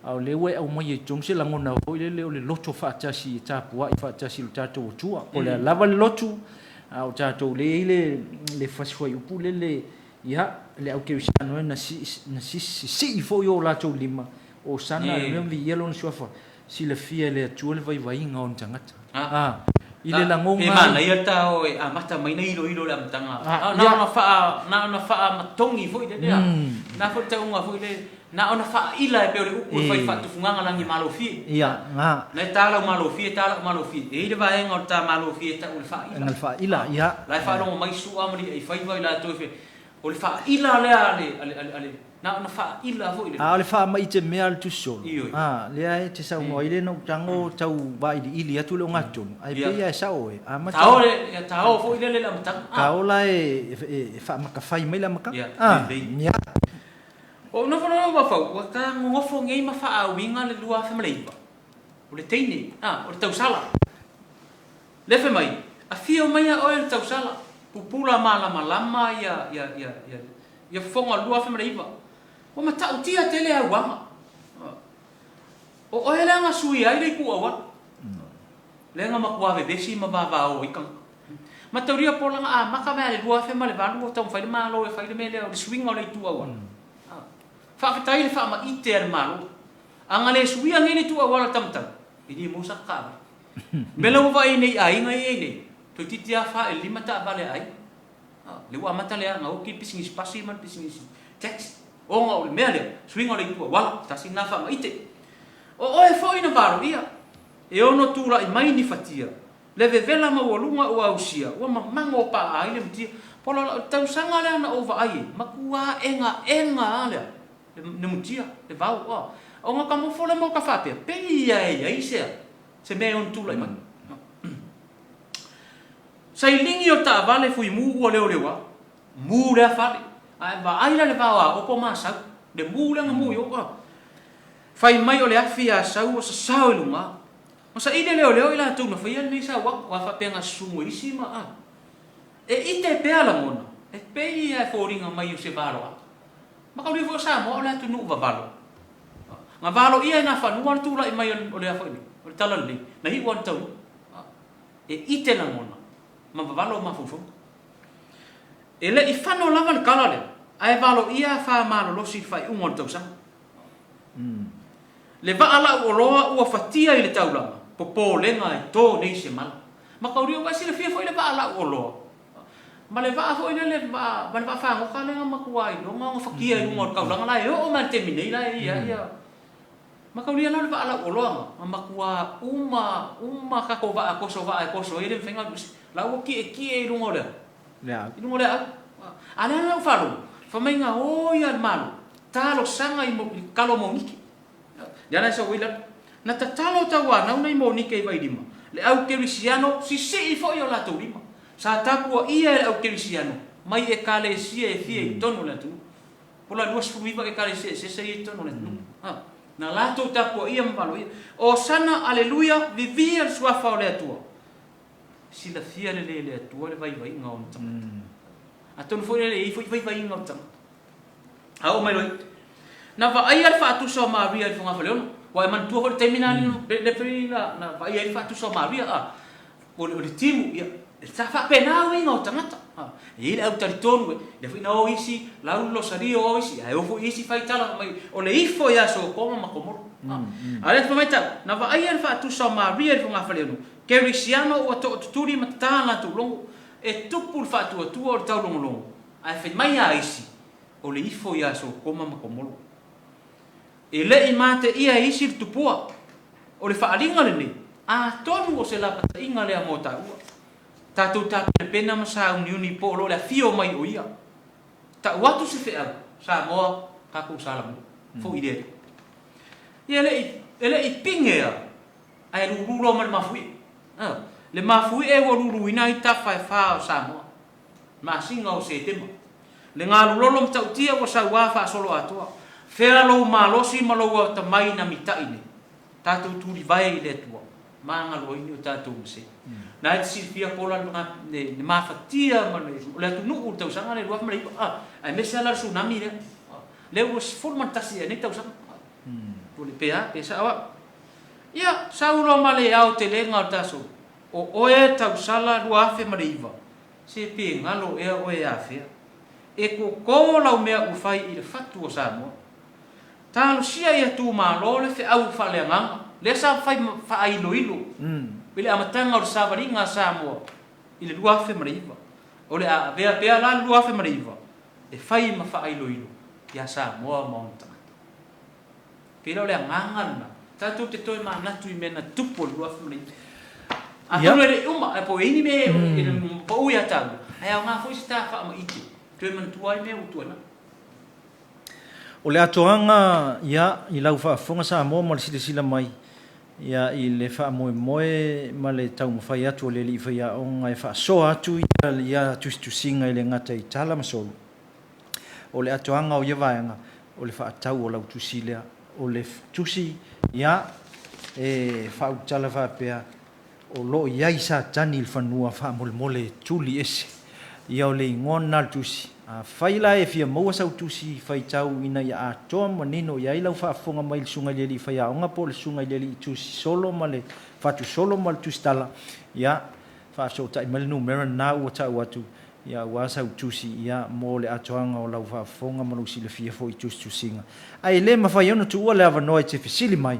a o lea ua e aumaia i totonu se lagona foi lele o le loto faatasi e tapuai faatasi i lo tatou Atua. Po o le a lava le lotu, a o tatou lea e i ai le, le fasi fuaiupu lele, ia, le au kerisiano e na na sisii foi o latou lima, Hosana, Aleluia, ma viia Lona Suafa. Silafia e le Atua le vaivaiga o ni tagata. A, I le lagona Pe manaia le ta o e amata mai na iloilo i le amataga. A, Na ia. ona faa, na ona faamatogi foi lele a. Na foi le tauga foi le, na ona faaila e pei o le upu e fai faatufugaga lagi malofie. Ia, ga. Na e ta lau malofie, ta lau malofie. E i ai le vaega o le ta malofie e tau o le faaila. Le faaila, ia. La e faalogo mai Sua ma Li'aifaiva i latou e fai, O le faaila lea a le, a le, a le, na ona faaila foi le. A o le faamaite mea a le tusi solo, Ioe. a, lea e te saunoa ai lea na ou tago tau vailiili atu le ogatotonu, ae Ia. pei lava e sao oe, amata. Taoa le, ia taoa foi lele le amataga, a. Taoa la e, e, e faamakafai mai le amataga, Ia, a, lelei. ia. Ua ou nofo loa mafaufau, ua ta gogofo nei ma faauiga le 2009. O le teine, a, o le tausala. Lea fai mai, Afio mai a oe le tausala, pupula malamalama ia, ia, ia, ia, ia fofoga o le 2009. Ua matautia tele auaga. O oe lea na suia ai le itu auala. Lea na matua vevesi ma vavao ai tagata. Mataulia po lana amata mai a le 2008 ua taumafai le Malo e fai le mea lea o le suiga o le itu auala. Faafetai i le faamaite a le Malo. A na le suia nei le itu auala tamatau, e le maua sa taavale. Mea la ua vaai nei i aiga ia i nei, toeitiiti lava fa i le lima taavale a aiga. Lea ua amata le aga oki le pisinisi pasi ma le pisinisi taxi. Ona o le mea lea, suiga o le itu auala, tasi lena faamaite. O oe foi na valoia, e ono tulai mai ni fatia, le vevela maualuga ua ausia, ua mamago paa ai le mutia. Pola o le tausaga lea na ou vaai ai, matua egaega lava lea, le mutia, le vao. Ona ka mofo lea ma ka faapea, pei ia e i ai se, se mea e ono tulai mai. Sailigi o taavale fuimu ua leoleoa, mu lea fale, ae vaai la le vao a Oko ma Asau, le mu lea na mu i o. Fai mai o le afi a Asau ua sasao i luga, ma saili e leoleo i latou na faia lenei sauaga, aua faapea na susu e isi ma a. E ite pea lagona, e pei lava e foliga mai o se valoaga. Mataulia foi o Samoa o le atunuu vavalo. Na valoia e Nafanua le tulai mai o le a foi nei, o le Talalelei, na iu lava i le taunuu. E ite lagona ma vavalo mafaufauga. E le i fano lava le tala lea, ae valoia afa malolosi i le faaiuga o le tausaga. Le vaa lau oloa ua fatia i le taulaga, popolega e to nei se mala. Mataulia ua e silafia foi le vaa lau oloa, Ma le vaa foi lele, ma le vaa fagota lea na matua iloga ona fatia i luga o le taulaga la e oo mai i le taimi nei la e i ai ia. Mataulia la o le vaa lauoloa na, na matua uma, uma tatou vaa toso, vaa e toso ai e le mafai ona alu ese. La ua tietie i luga o le a? I luga o le aau. A lea la ua faalogo, fai mai na o ia le Malo, talosaga i talo monike. Lea la e sau ai lalo. Na tatalo tauanau nai monike i Vailima, le au kerisiano sisii foi o latou lima. Sa tapuaia e le au kerisiano mai ekalesia e fia i totonu o le atunuu. Po la 29 ekalesia eseese ia i totonu o le atunuu. Ha. Na latou tapuaia ma valoia. Osana, Aleluia, vivia le suafa o le Atua. Silafia lelei e le Atua le vaivaiga o ona tagata. Atonu foi lele e i ai foi vaivaiga o tagata. A oo mai loa i. Na vaaia le faatusa o Maria i le fogafaleono. Ua e manatua foi le taimi na lea foi na vaaia ai le faatusa o Maria, a. O le timu, ia, sa faapena uiga o tagata. E i ai le au talitonu, lea foi na o isi, lau le losaria o isi, ae o foi isi fai tala fai mai, o le ifo ia Sotoma ma Komoro. A o lea e fai mai tau, na vaaia le faatusa o Maria i le fogafaleono, Kerisiano ua tootutuli ma tatā latou logo, e tupu le faatuatua o le taulogologo, ae fai mai a isi, o le ifo ia Sotoma ma Komoro. E le i mateia e isi le tupua. O le faaaliga lenei, atonu o se lapataiga lea mo taua. Tatou tapenapena ma sauniuni po o lo o le afio mai o ia. Tau atu se feau, Samoa, tatou salamua. Foi le Alii. Ia e le i, e le i pine a, ae lulu loa ma le mafuie. Le mafuie ua luluina ai tafa e fa o Samoa. Masina o Setema. Le galulolo matautia ua sauā faasoloatoa. Fea lou malosi ma lou atamai na mitai nei? Tatou tulivae i le Atua, magalo ai ni o tatou mase. Na e te silafia kola le mafatia ma le, o le atunuu i le tausaga lea 2009, a, aemaise lava la le tsunami lea. Lea ua 11 ea nei tausaga. Po le pe a, pe sao au. Ia, sau loa ma le aotelega o le taso, o oe tausala 2009, Se pe galo ea oe afea. E koko lau mea ua fai i le fatu o Samoa. Talosia ia tumalo le feau faaleagaga lea sa fai faailoilo i le amataga o le savaliga a Samoa i le 2009. O le a avea pea la le 2009 e fai ma faailoilo ia Samoa ma ona tagata. Pei la o le agaga lena, tatou te toe manatu i mea na tupu o le 2009. Atonu e le i uma, po o i ai ni mea e pau ia taua, ae aoga foi se ta faamaite, toe manatua ai mea ua tuanai. O le atoaga, ia, i lau faafofoga Samoa ma le silasila mai, ia, i le faamoemoe ma le taumafai atu o le Alii Faiaoga e faasoa atu ia tusitusiga e le gata i tala ma solo, O le atoaga o ia vaega, o le faatau o lau tusi lea. O le tusi, ia, e faaulutala faapea, o lo o i ai Satani i le fanua faamolemole e tuli ese. Ia, o le igoa lena o le tusi. Afai la e fia maua sau tusi faitau ina ia atoa manino i ai lau faafofoga mai i le Susuga i le Alii Faiaoga po o le Susuga i le Alii Tusi Solo ma le Fatu Solo ma le Tusitala, ia, faafesootai mai le numera lena ua tau atu, Ia aua sau tusi, ia, mo le atoaga o lau faafofoga ma lou silafia foi i tusitusiga. Ae le mafai ona tuua le avanoa e te fesili mai,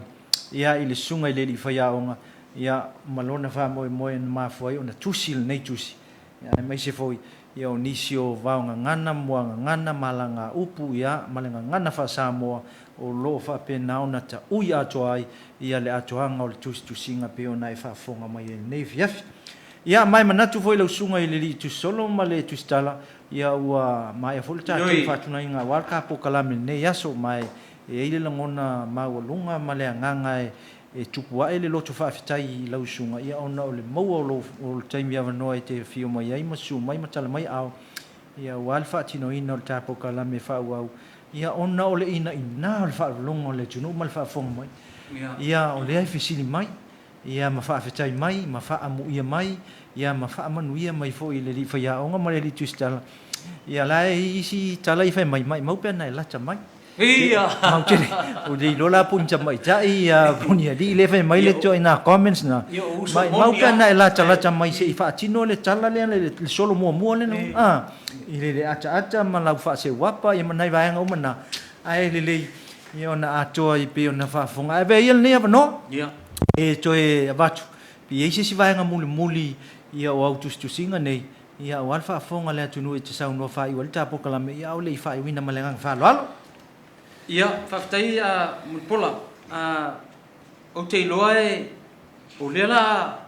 ia, i le susuga i le alii faiaoga, ia, ma lona faamoemoe na mafua ai ona tusi lenei tusi, ia, aemaise foi, ia, o nisi o vaogagana, muagagana, malagaupu, ia, ma le gagana faa-Samoa o lo o faapena ona taui atoa ai, ia, le atoaga o le tusitusiga pei ona e faafofoga mai ai i lenei afiafi. Ia, ma e manatu foi lau susuga i le Alii Tusisolo ma le Tusitala, ia ua maea foi le tatou faatunaiga aua le ta polokalame i lenei aso, ma e i ai le lagona maualuga ma le agaga e tupu ae le loto faafetai i lau susuga, ia ona o le maua o lou o le taimi avanoa e te afio mai ai ma susu mai ma tala mai aao, ia aua le faatinoina o le ta polokalame faaauau, ia ona o le inaina o le faalogologo a le atunuu ma le faafofoga mai, ia o lea e fesili mai. Ia ma faafetai mai, ma faaamuia mai, ia ma faamanuia mai foi i le Alii Faiaoga ma le Alii Tusitala. Ia la e i isi tala i fai mai, maimau pe ana e lata mai. Ia! Mau tele, ua le iloa la po o ni tamaitai po o ni alii lea e fai mai le ituaiga comments na. Maimau pe ana e latalata mai se i faatino le tala lea, le solo muamua lea na, i le ataata ma lau faaseuapa ia ma nai vaega uma na. Ae lelei, Ia ona atoa ai pei ona faafofoga. Ae avea ia lenei avanoa e toe avatu, pe i ai se isi vaega mulimuli ia o au tusitusiga nei, ia aua le faafofoga a le atunuu e te saunoa faaiu ai le ta polokalame, ia aua le i faaiuina ma le agaga faaaloalo. Ia, faafetai Mulipola. Ou te iloa o lea la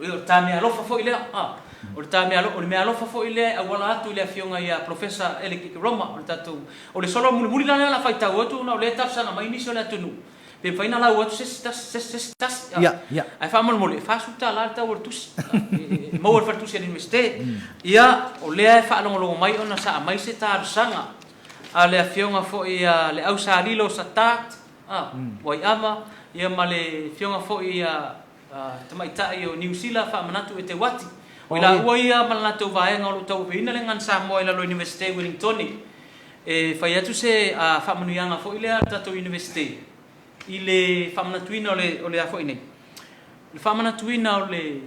O le ta meaalofa foi lea, a. O le ta mea, o le meaalofa foi lea e auala atu i le Afioga ia Polofesa Ele Kikiroma, o le tatou, o le solo mulimuli la lea o le a faitau atu ona o lea e talosaga mai nisi o le atunuu, pe mafai ona lau atu se isi tasi, se isi tasi, a. Ae faamolemole, e $40 le tau o le tusi, e maua i le faletusi a le Iunivesite. Ia, o lea e faalogologo mai ona sa aumai se talosaga a le Afioga foi ia Leausalilo Satat, a, Waiava, ia ma le Afioga foi ia Tamaitai o Niu Sila faamanatu Eteuati. O i laua ia ma le latou vaega o lo o tauaveina le Gagana Samoa i lalo o Iunivesite Wellingtone. E fai atu se faamanuiaga foi lea a le tatou Iunivesite i le faamanatuina o le, o le a foi nei, le faamanatuina o le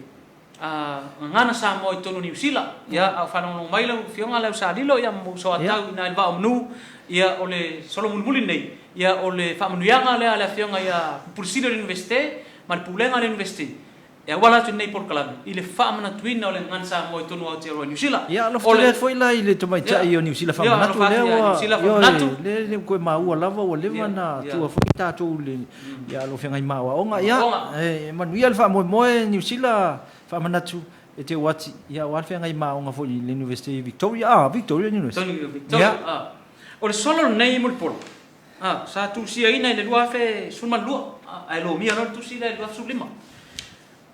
Gagana Samoa i totonu o Niu Sila. Ia, a o faalogologo mai lau Afioga Leausalilo ia ma Usoatau i ina i le Vaa o Manu, ia o le solo mulimuli lenei, ia o le faamanuiaga lea a le Afioga ia Pule Sili o le Iunivesite ma le Pulega a le Iunivesite e auala atu i lenei polokalame i le faamanatuina o le Gagana Samoa i totonu o Aotearoa i Niu Sila. Ia, alofa tele atu foi la i le tamaitai o Niu Sila faamanatu lea ua, ioe, lea e le o toe maua lava ua leva ona tua foi tatou i le Ia, o lo o feagai ma aoaoga. Ia, e manuia le faamoemoe Niu Sila, faamanatu e Teuati, ia, aua le feagai ma aoga foi i le University i Victoria. Ah, Victoria University. Tonu, Victoria. Ia. O le solo lenei Mulipola, sa tusiaina i le 2012, ae lomia loa le tusi lea i le 2015.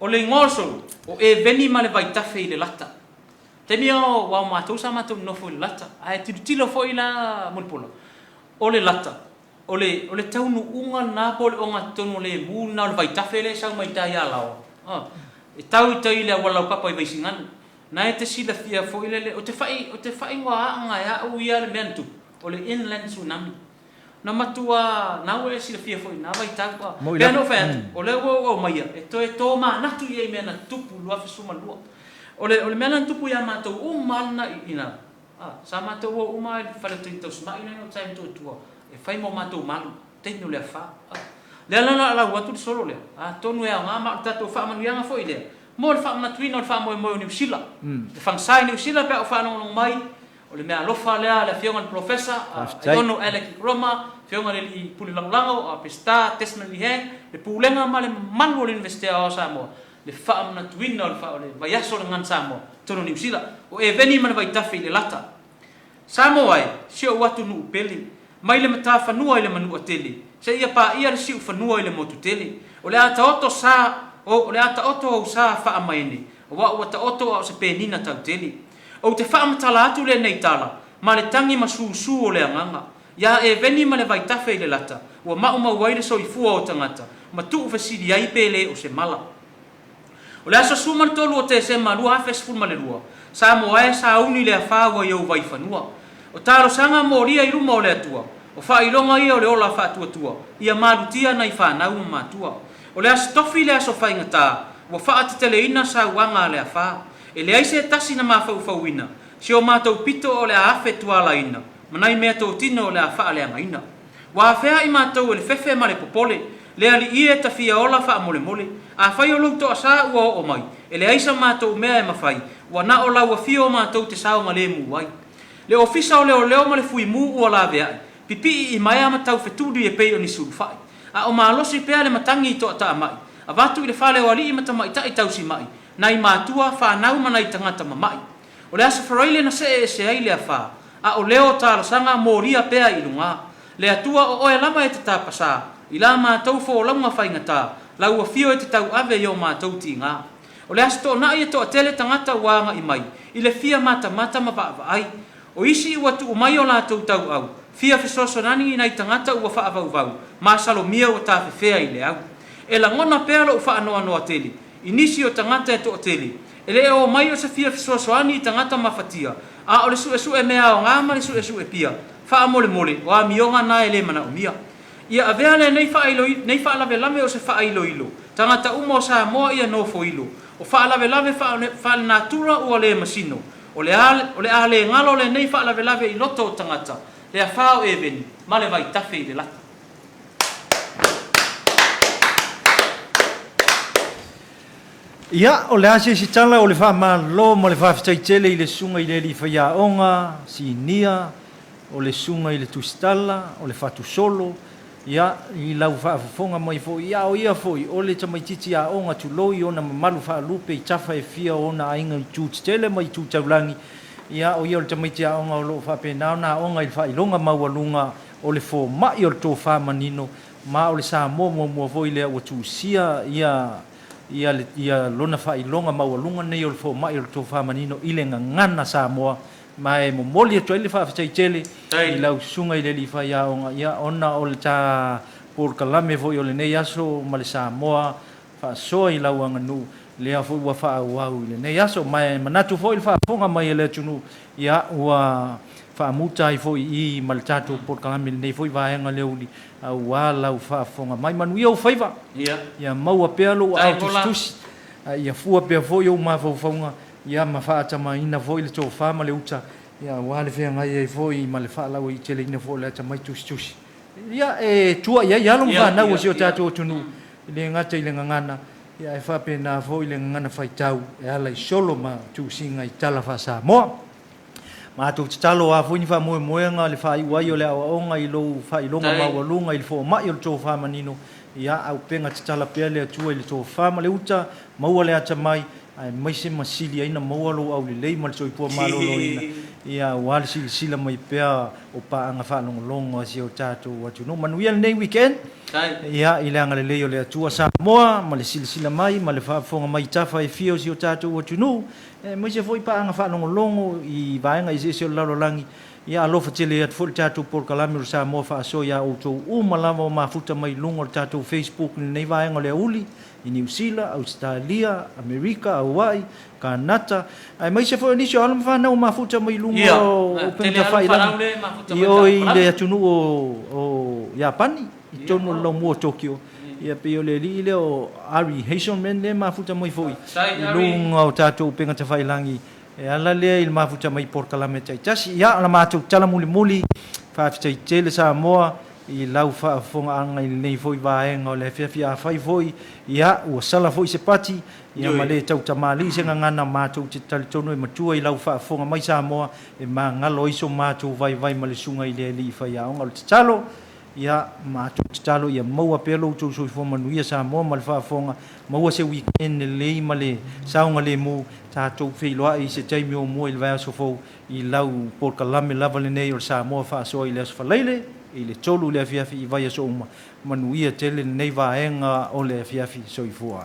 O le igoa o le solo, o Eveni ma le Vaitafe i le Lata. Taimi o, aua o matou sa matou nonofo i le Lata, ae tilotilo foi la Mulipola, o le Lata, O le, o le taunuuga lena po o le ogatotonu o lemu lena o le vaitafe lea e sau mai tai Alaoa, a, e tau i tai i le auala laupapa i Vaisigano. Na e te silafia foi lele, ou te fai, ou te faaigoa e au ia le mea na tupu, o le inland tsunami. Na matua, na ua e silafia foi i na vaitau, a, pei ona ou fai atu, o lea ua ou aumaia e toe tomanatu i ai mea na tutupu i le 2012. O le, o le mea la na tupu ia matou uma lava lena i ina, A, sa matou o uma i le fale o tausimai lea i gauta i Motootua e fai mo matou malu, taimi o le afa. A, lea la o le a lau atu le solo lea, atonu e aoga ma o le tatou faamanuiaga foi lea mo le faamanatuina o le faamoemoe o Niu Sila. Le fagasa i Niu Sila pe a ou faalogologo mai, o le mea alofa lea a le Afioga i le Polofesa, a Aiono Alec Ikroma, Afioga i le Alii Pule Lagolago, a Peseta Desmond Liheng, le Pulega ma le mamalu o le Iunivesite Aoao o Samoa, le faamanatuina o le vaiaso o le Gagana Samoa, totonu o Niu Sila, o Eveni ma le vaitafe i Lelata. Samoa e, si ou atunuu pele, mai le matafanua i le Manuatele, seia paia le siufanua i le motu tele. O le a taoto sa, o, o le a taoto ou sa faamaene, aua ua taoto a o se penina tautele. Ou te faamatala atu lenei tala, ma le tagi ma susu o le agaga. Iā Eveni ma le vaitafe i le lata, ua maumau ai le soifua o tagata, ma tuufesili ai pe le o se mala. O le aso 13 o Tesema 2012, Samoa e sauni le afa ua i ou vaifanua. O talosaga molia i luma o le Atua, o faailoga ia o le ola faatuatua, ia malutia nai fanau ma matua. O le aso tofi le aso faigata, ua faateteleina sauaga a le afa. E leai se tasi na mafaufauina, si o matou pito o le a afe tualaina, ma nai mea totino o le a faaleagaina. Ua afea i matou e le fefe ma le popole, le alii e ta fia ola faamolemole. Afai o lou toasa ua oo mai, e leai sa matou mea e mafai, ua na o lau afio matou te saogalemu ai. Le ofisa o leoleo ma le fuimu ua laveai, pipii i maea ma taufetuli e pei o ni sulufai. A o malosi pea le matagi i toataamai, avatu i le fale o alii ma tamaitai tausimai, nai matua, fanau ma nai tagata mamai. O le Aso Faraile na see ese ai le afa, a o leo talosaga molia pea i luga. Le Atua o oe lava e te tapasā, i la matou folauga faigata, lau afio e te tauave i o matou tiga. O le Aso Toonai e toatele tagata ua agai mai i le fia matamata ma vaavaai. O isi ua tuu mai o latou tauau, fia fesoasoanani i nai tagata ua faavauvau, masalomia ua tafefea i le au. E lagona pea lou faanoanoa tele i nisi o tagata e toatele, E le o mai o se fia fesoasoani i tagata mafatia, a o le suesue mea aoga ma le suesue pia, faamolemole, o amioga na e le manaomia. Ia avea lenei faailoi, nei faalavelave o se faailoilo, tagata uma o Samoa ia nofoilo, o faalavelave faalenatura ua le masino, o le a, o le a le galo lenei faalavelave i loto o tagata, le afa o Eveni, ma le vaitafe i le lata. Ia, o le a se isi tala o le faamalo ma le faafetai tele i le Susuga i le Alii Faiaoga, Sinia, o le Susuga i le Tusitala, o le Fatusolo, ia, i lau faafofoga mai foi, ia, o ia foi, o le tamaitiiti aoga tulou i ona mamalu faalupe i tafa e fia o ona aiga i itu tetele ma itu taulagi, ia, o ia o le tamaiti aoga o lo o faapena ona aoga i le faailoga maualuga o le fomai o le tofa manino, ma o le Samoa muamua foi lea ua tusia ia ia le ia lona faailoga maualuga nei o le fomai o le tofa manino i le gagana Samoa, ma e momoli atu ai le faafetai tele i lau susuga i le alii faiaoga, ia ona o le ta polokalame foi o lenei aso ma le Samoa faasoa i lau aganuu, lea foi ua faaauau i lenei aso. Ma e manatu foi le faafofoga mai a le atunuu, ia ua. faamuta ai foi i i ma le tatou polokalame i lenei foi vaega o le aoauli, aua lau faafofoga mai. Manuia ou faiva, ia maua pea lou aao tusitusi, a ia fua pea foi ou mafaufauga, ia ma faaatamaina foi le tofa ma le uta, ia aua le feagai ai foi ma le faalauaiteleina foi o le atamai tusitusi. Ia, e tua i ai alo ma fanau a si o tatou atunuu, e le gata i le gagana, ia ae faapena foi le gagana faitau e ala i solo ma tusiga i tala faa-Samoa. Matou tatalo o a foi ni faamoemoega le faaiu ai o le aoaoga i lou faailoga maualuga i le foomai o le tofa manino, ia aupega tatala pea le Atua i le tofa ma le uta, maua le atamai, aemaise ma sili ai na maua lou aulelei ma le soifua maloloina, ia aua le silasila mai pea o paaga faalogologo a si o tatou atunuu. Manuia lenei weekend, ia i le agalelei o le Atua Samoa ma le silasila mai ma le faafofoga mai i tafa e fia o si o tatou atunuu, aemaise foi paaga faalogologo i vaega eseese o le lalolagi. Ia alofa tele atu foi le tatou polokalame o le Samoa Faasoa iā outou uma lava o mafuta mai luga o le tatou Facebook i lenei vaega o le aoauli i Niu Sila, Ausetalia, Amerika, Aua'i, Kanata, aemaise foi o nisi o alo ma fanau o mafuta mai luga o upega tafailagi i o i le atunuu o Iapani i totonu o le laumua o Tokyo. Ia pei o le alii lea o Ari Hazelman lea e mafuta mai foi i luga o tatou upega tafailagi e ala lea i le mafuta mai i polokalame taitasi. Ia, o la matou tala mulimuli, faafetai tele Samoa i lau faafofogaaga i lenei foi vaega o le afiafi. Afai foi, ia, ua sala foi se pati, ia ma le tautamalii se gagana, matou te talitonu e matua i lau faafofoga mai Samoa e magalo ai so matou vaivai ma le susuga i le Alii Faiaoga. O le tatalo, Ia matou tatalo ia maua pea lo outou soifua manuia Samoa ma le faafofoga, maua se weekend lelei ma le saogalemu, tatou feiloai i se taimi o mua i le vaiaso fou i lau polokalame lava lenei o le Samoa Faasoa i le Aso Faraile i le 3 i le afiafi i vaiaso uma. Manuia tele lenei vaega o le afiafi. Soifua.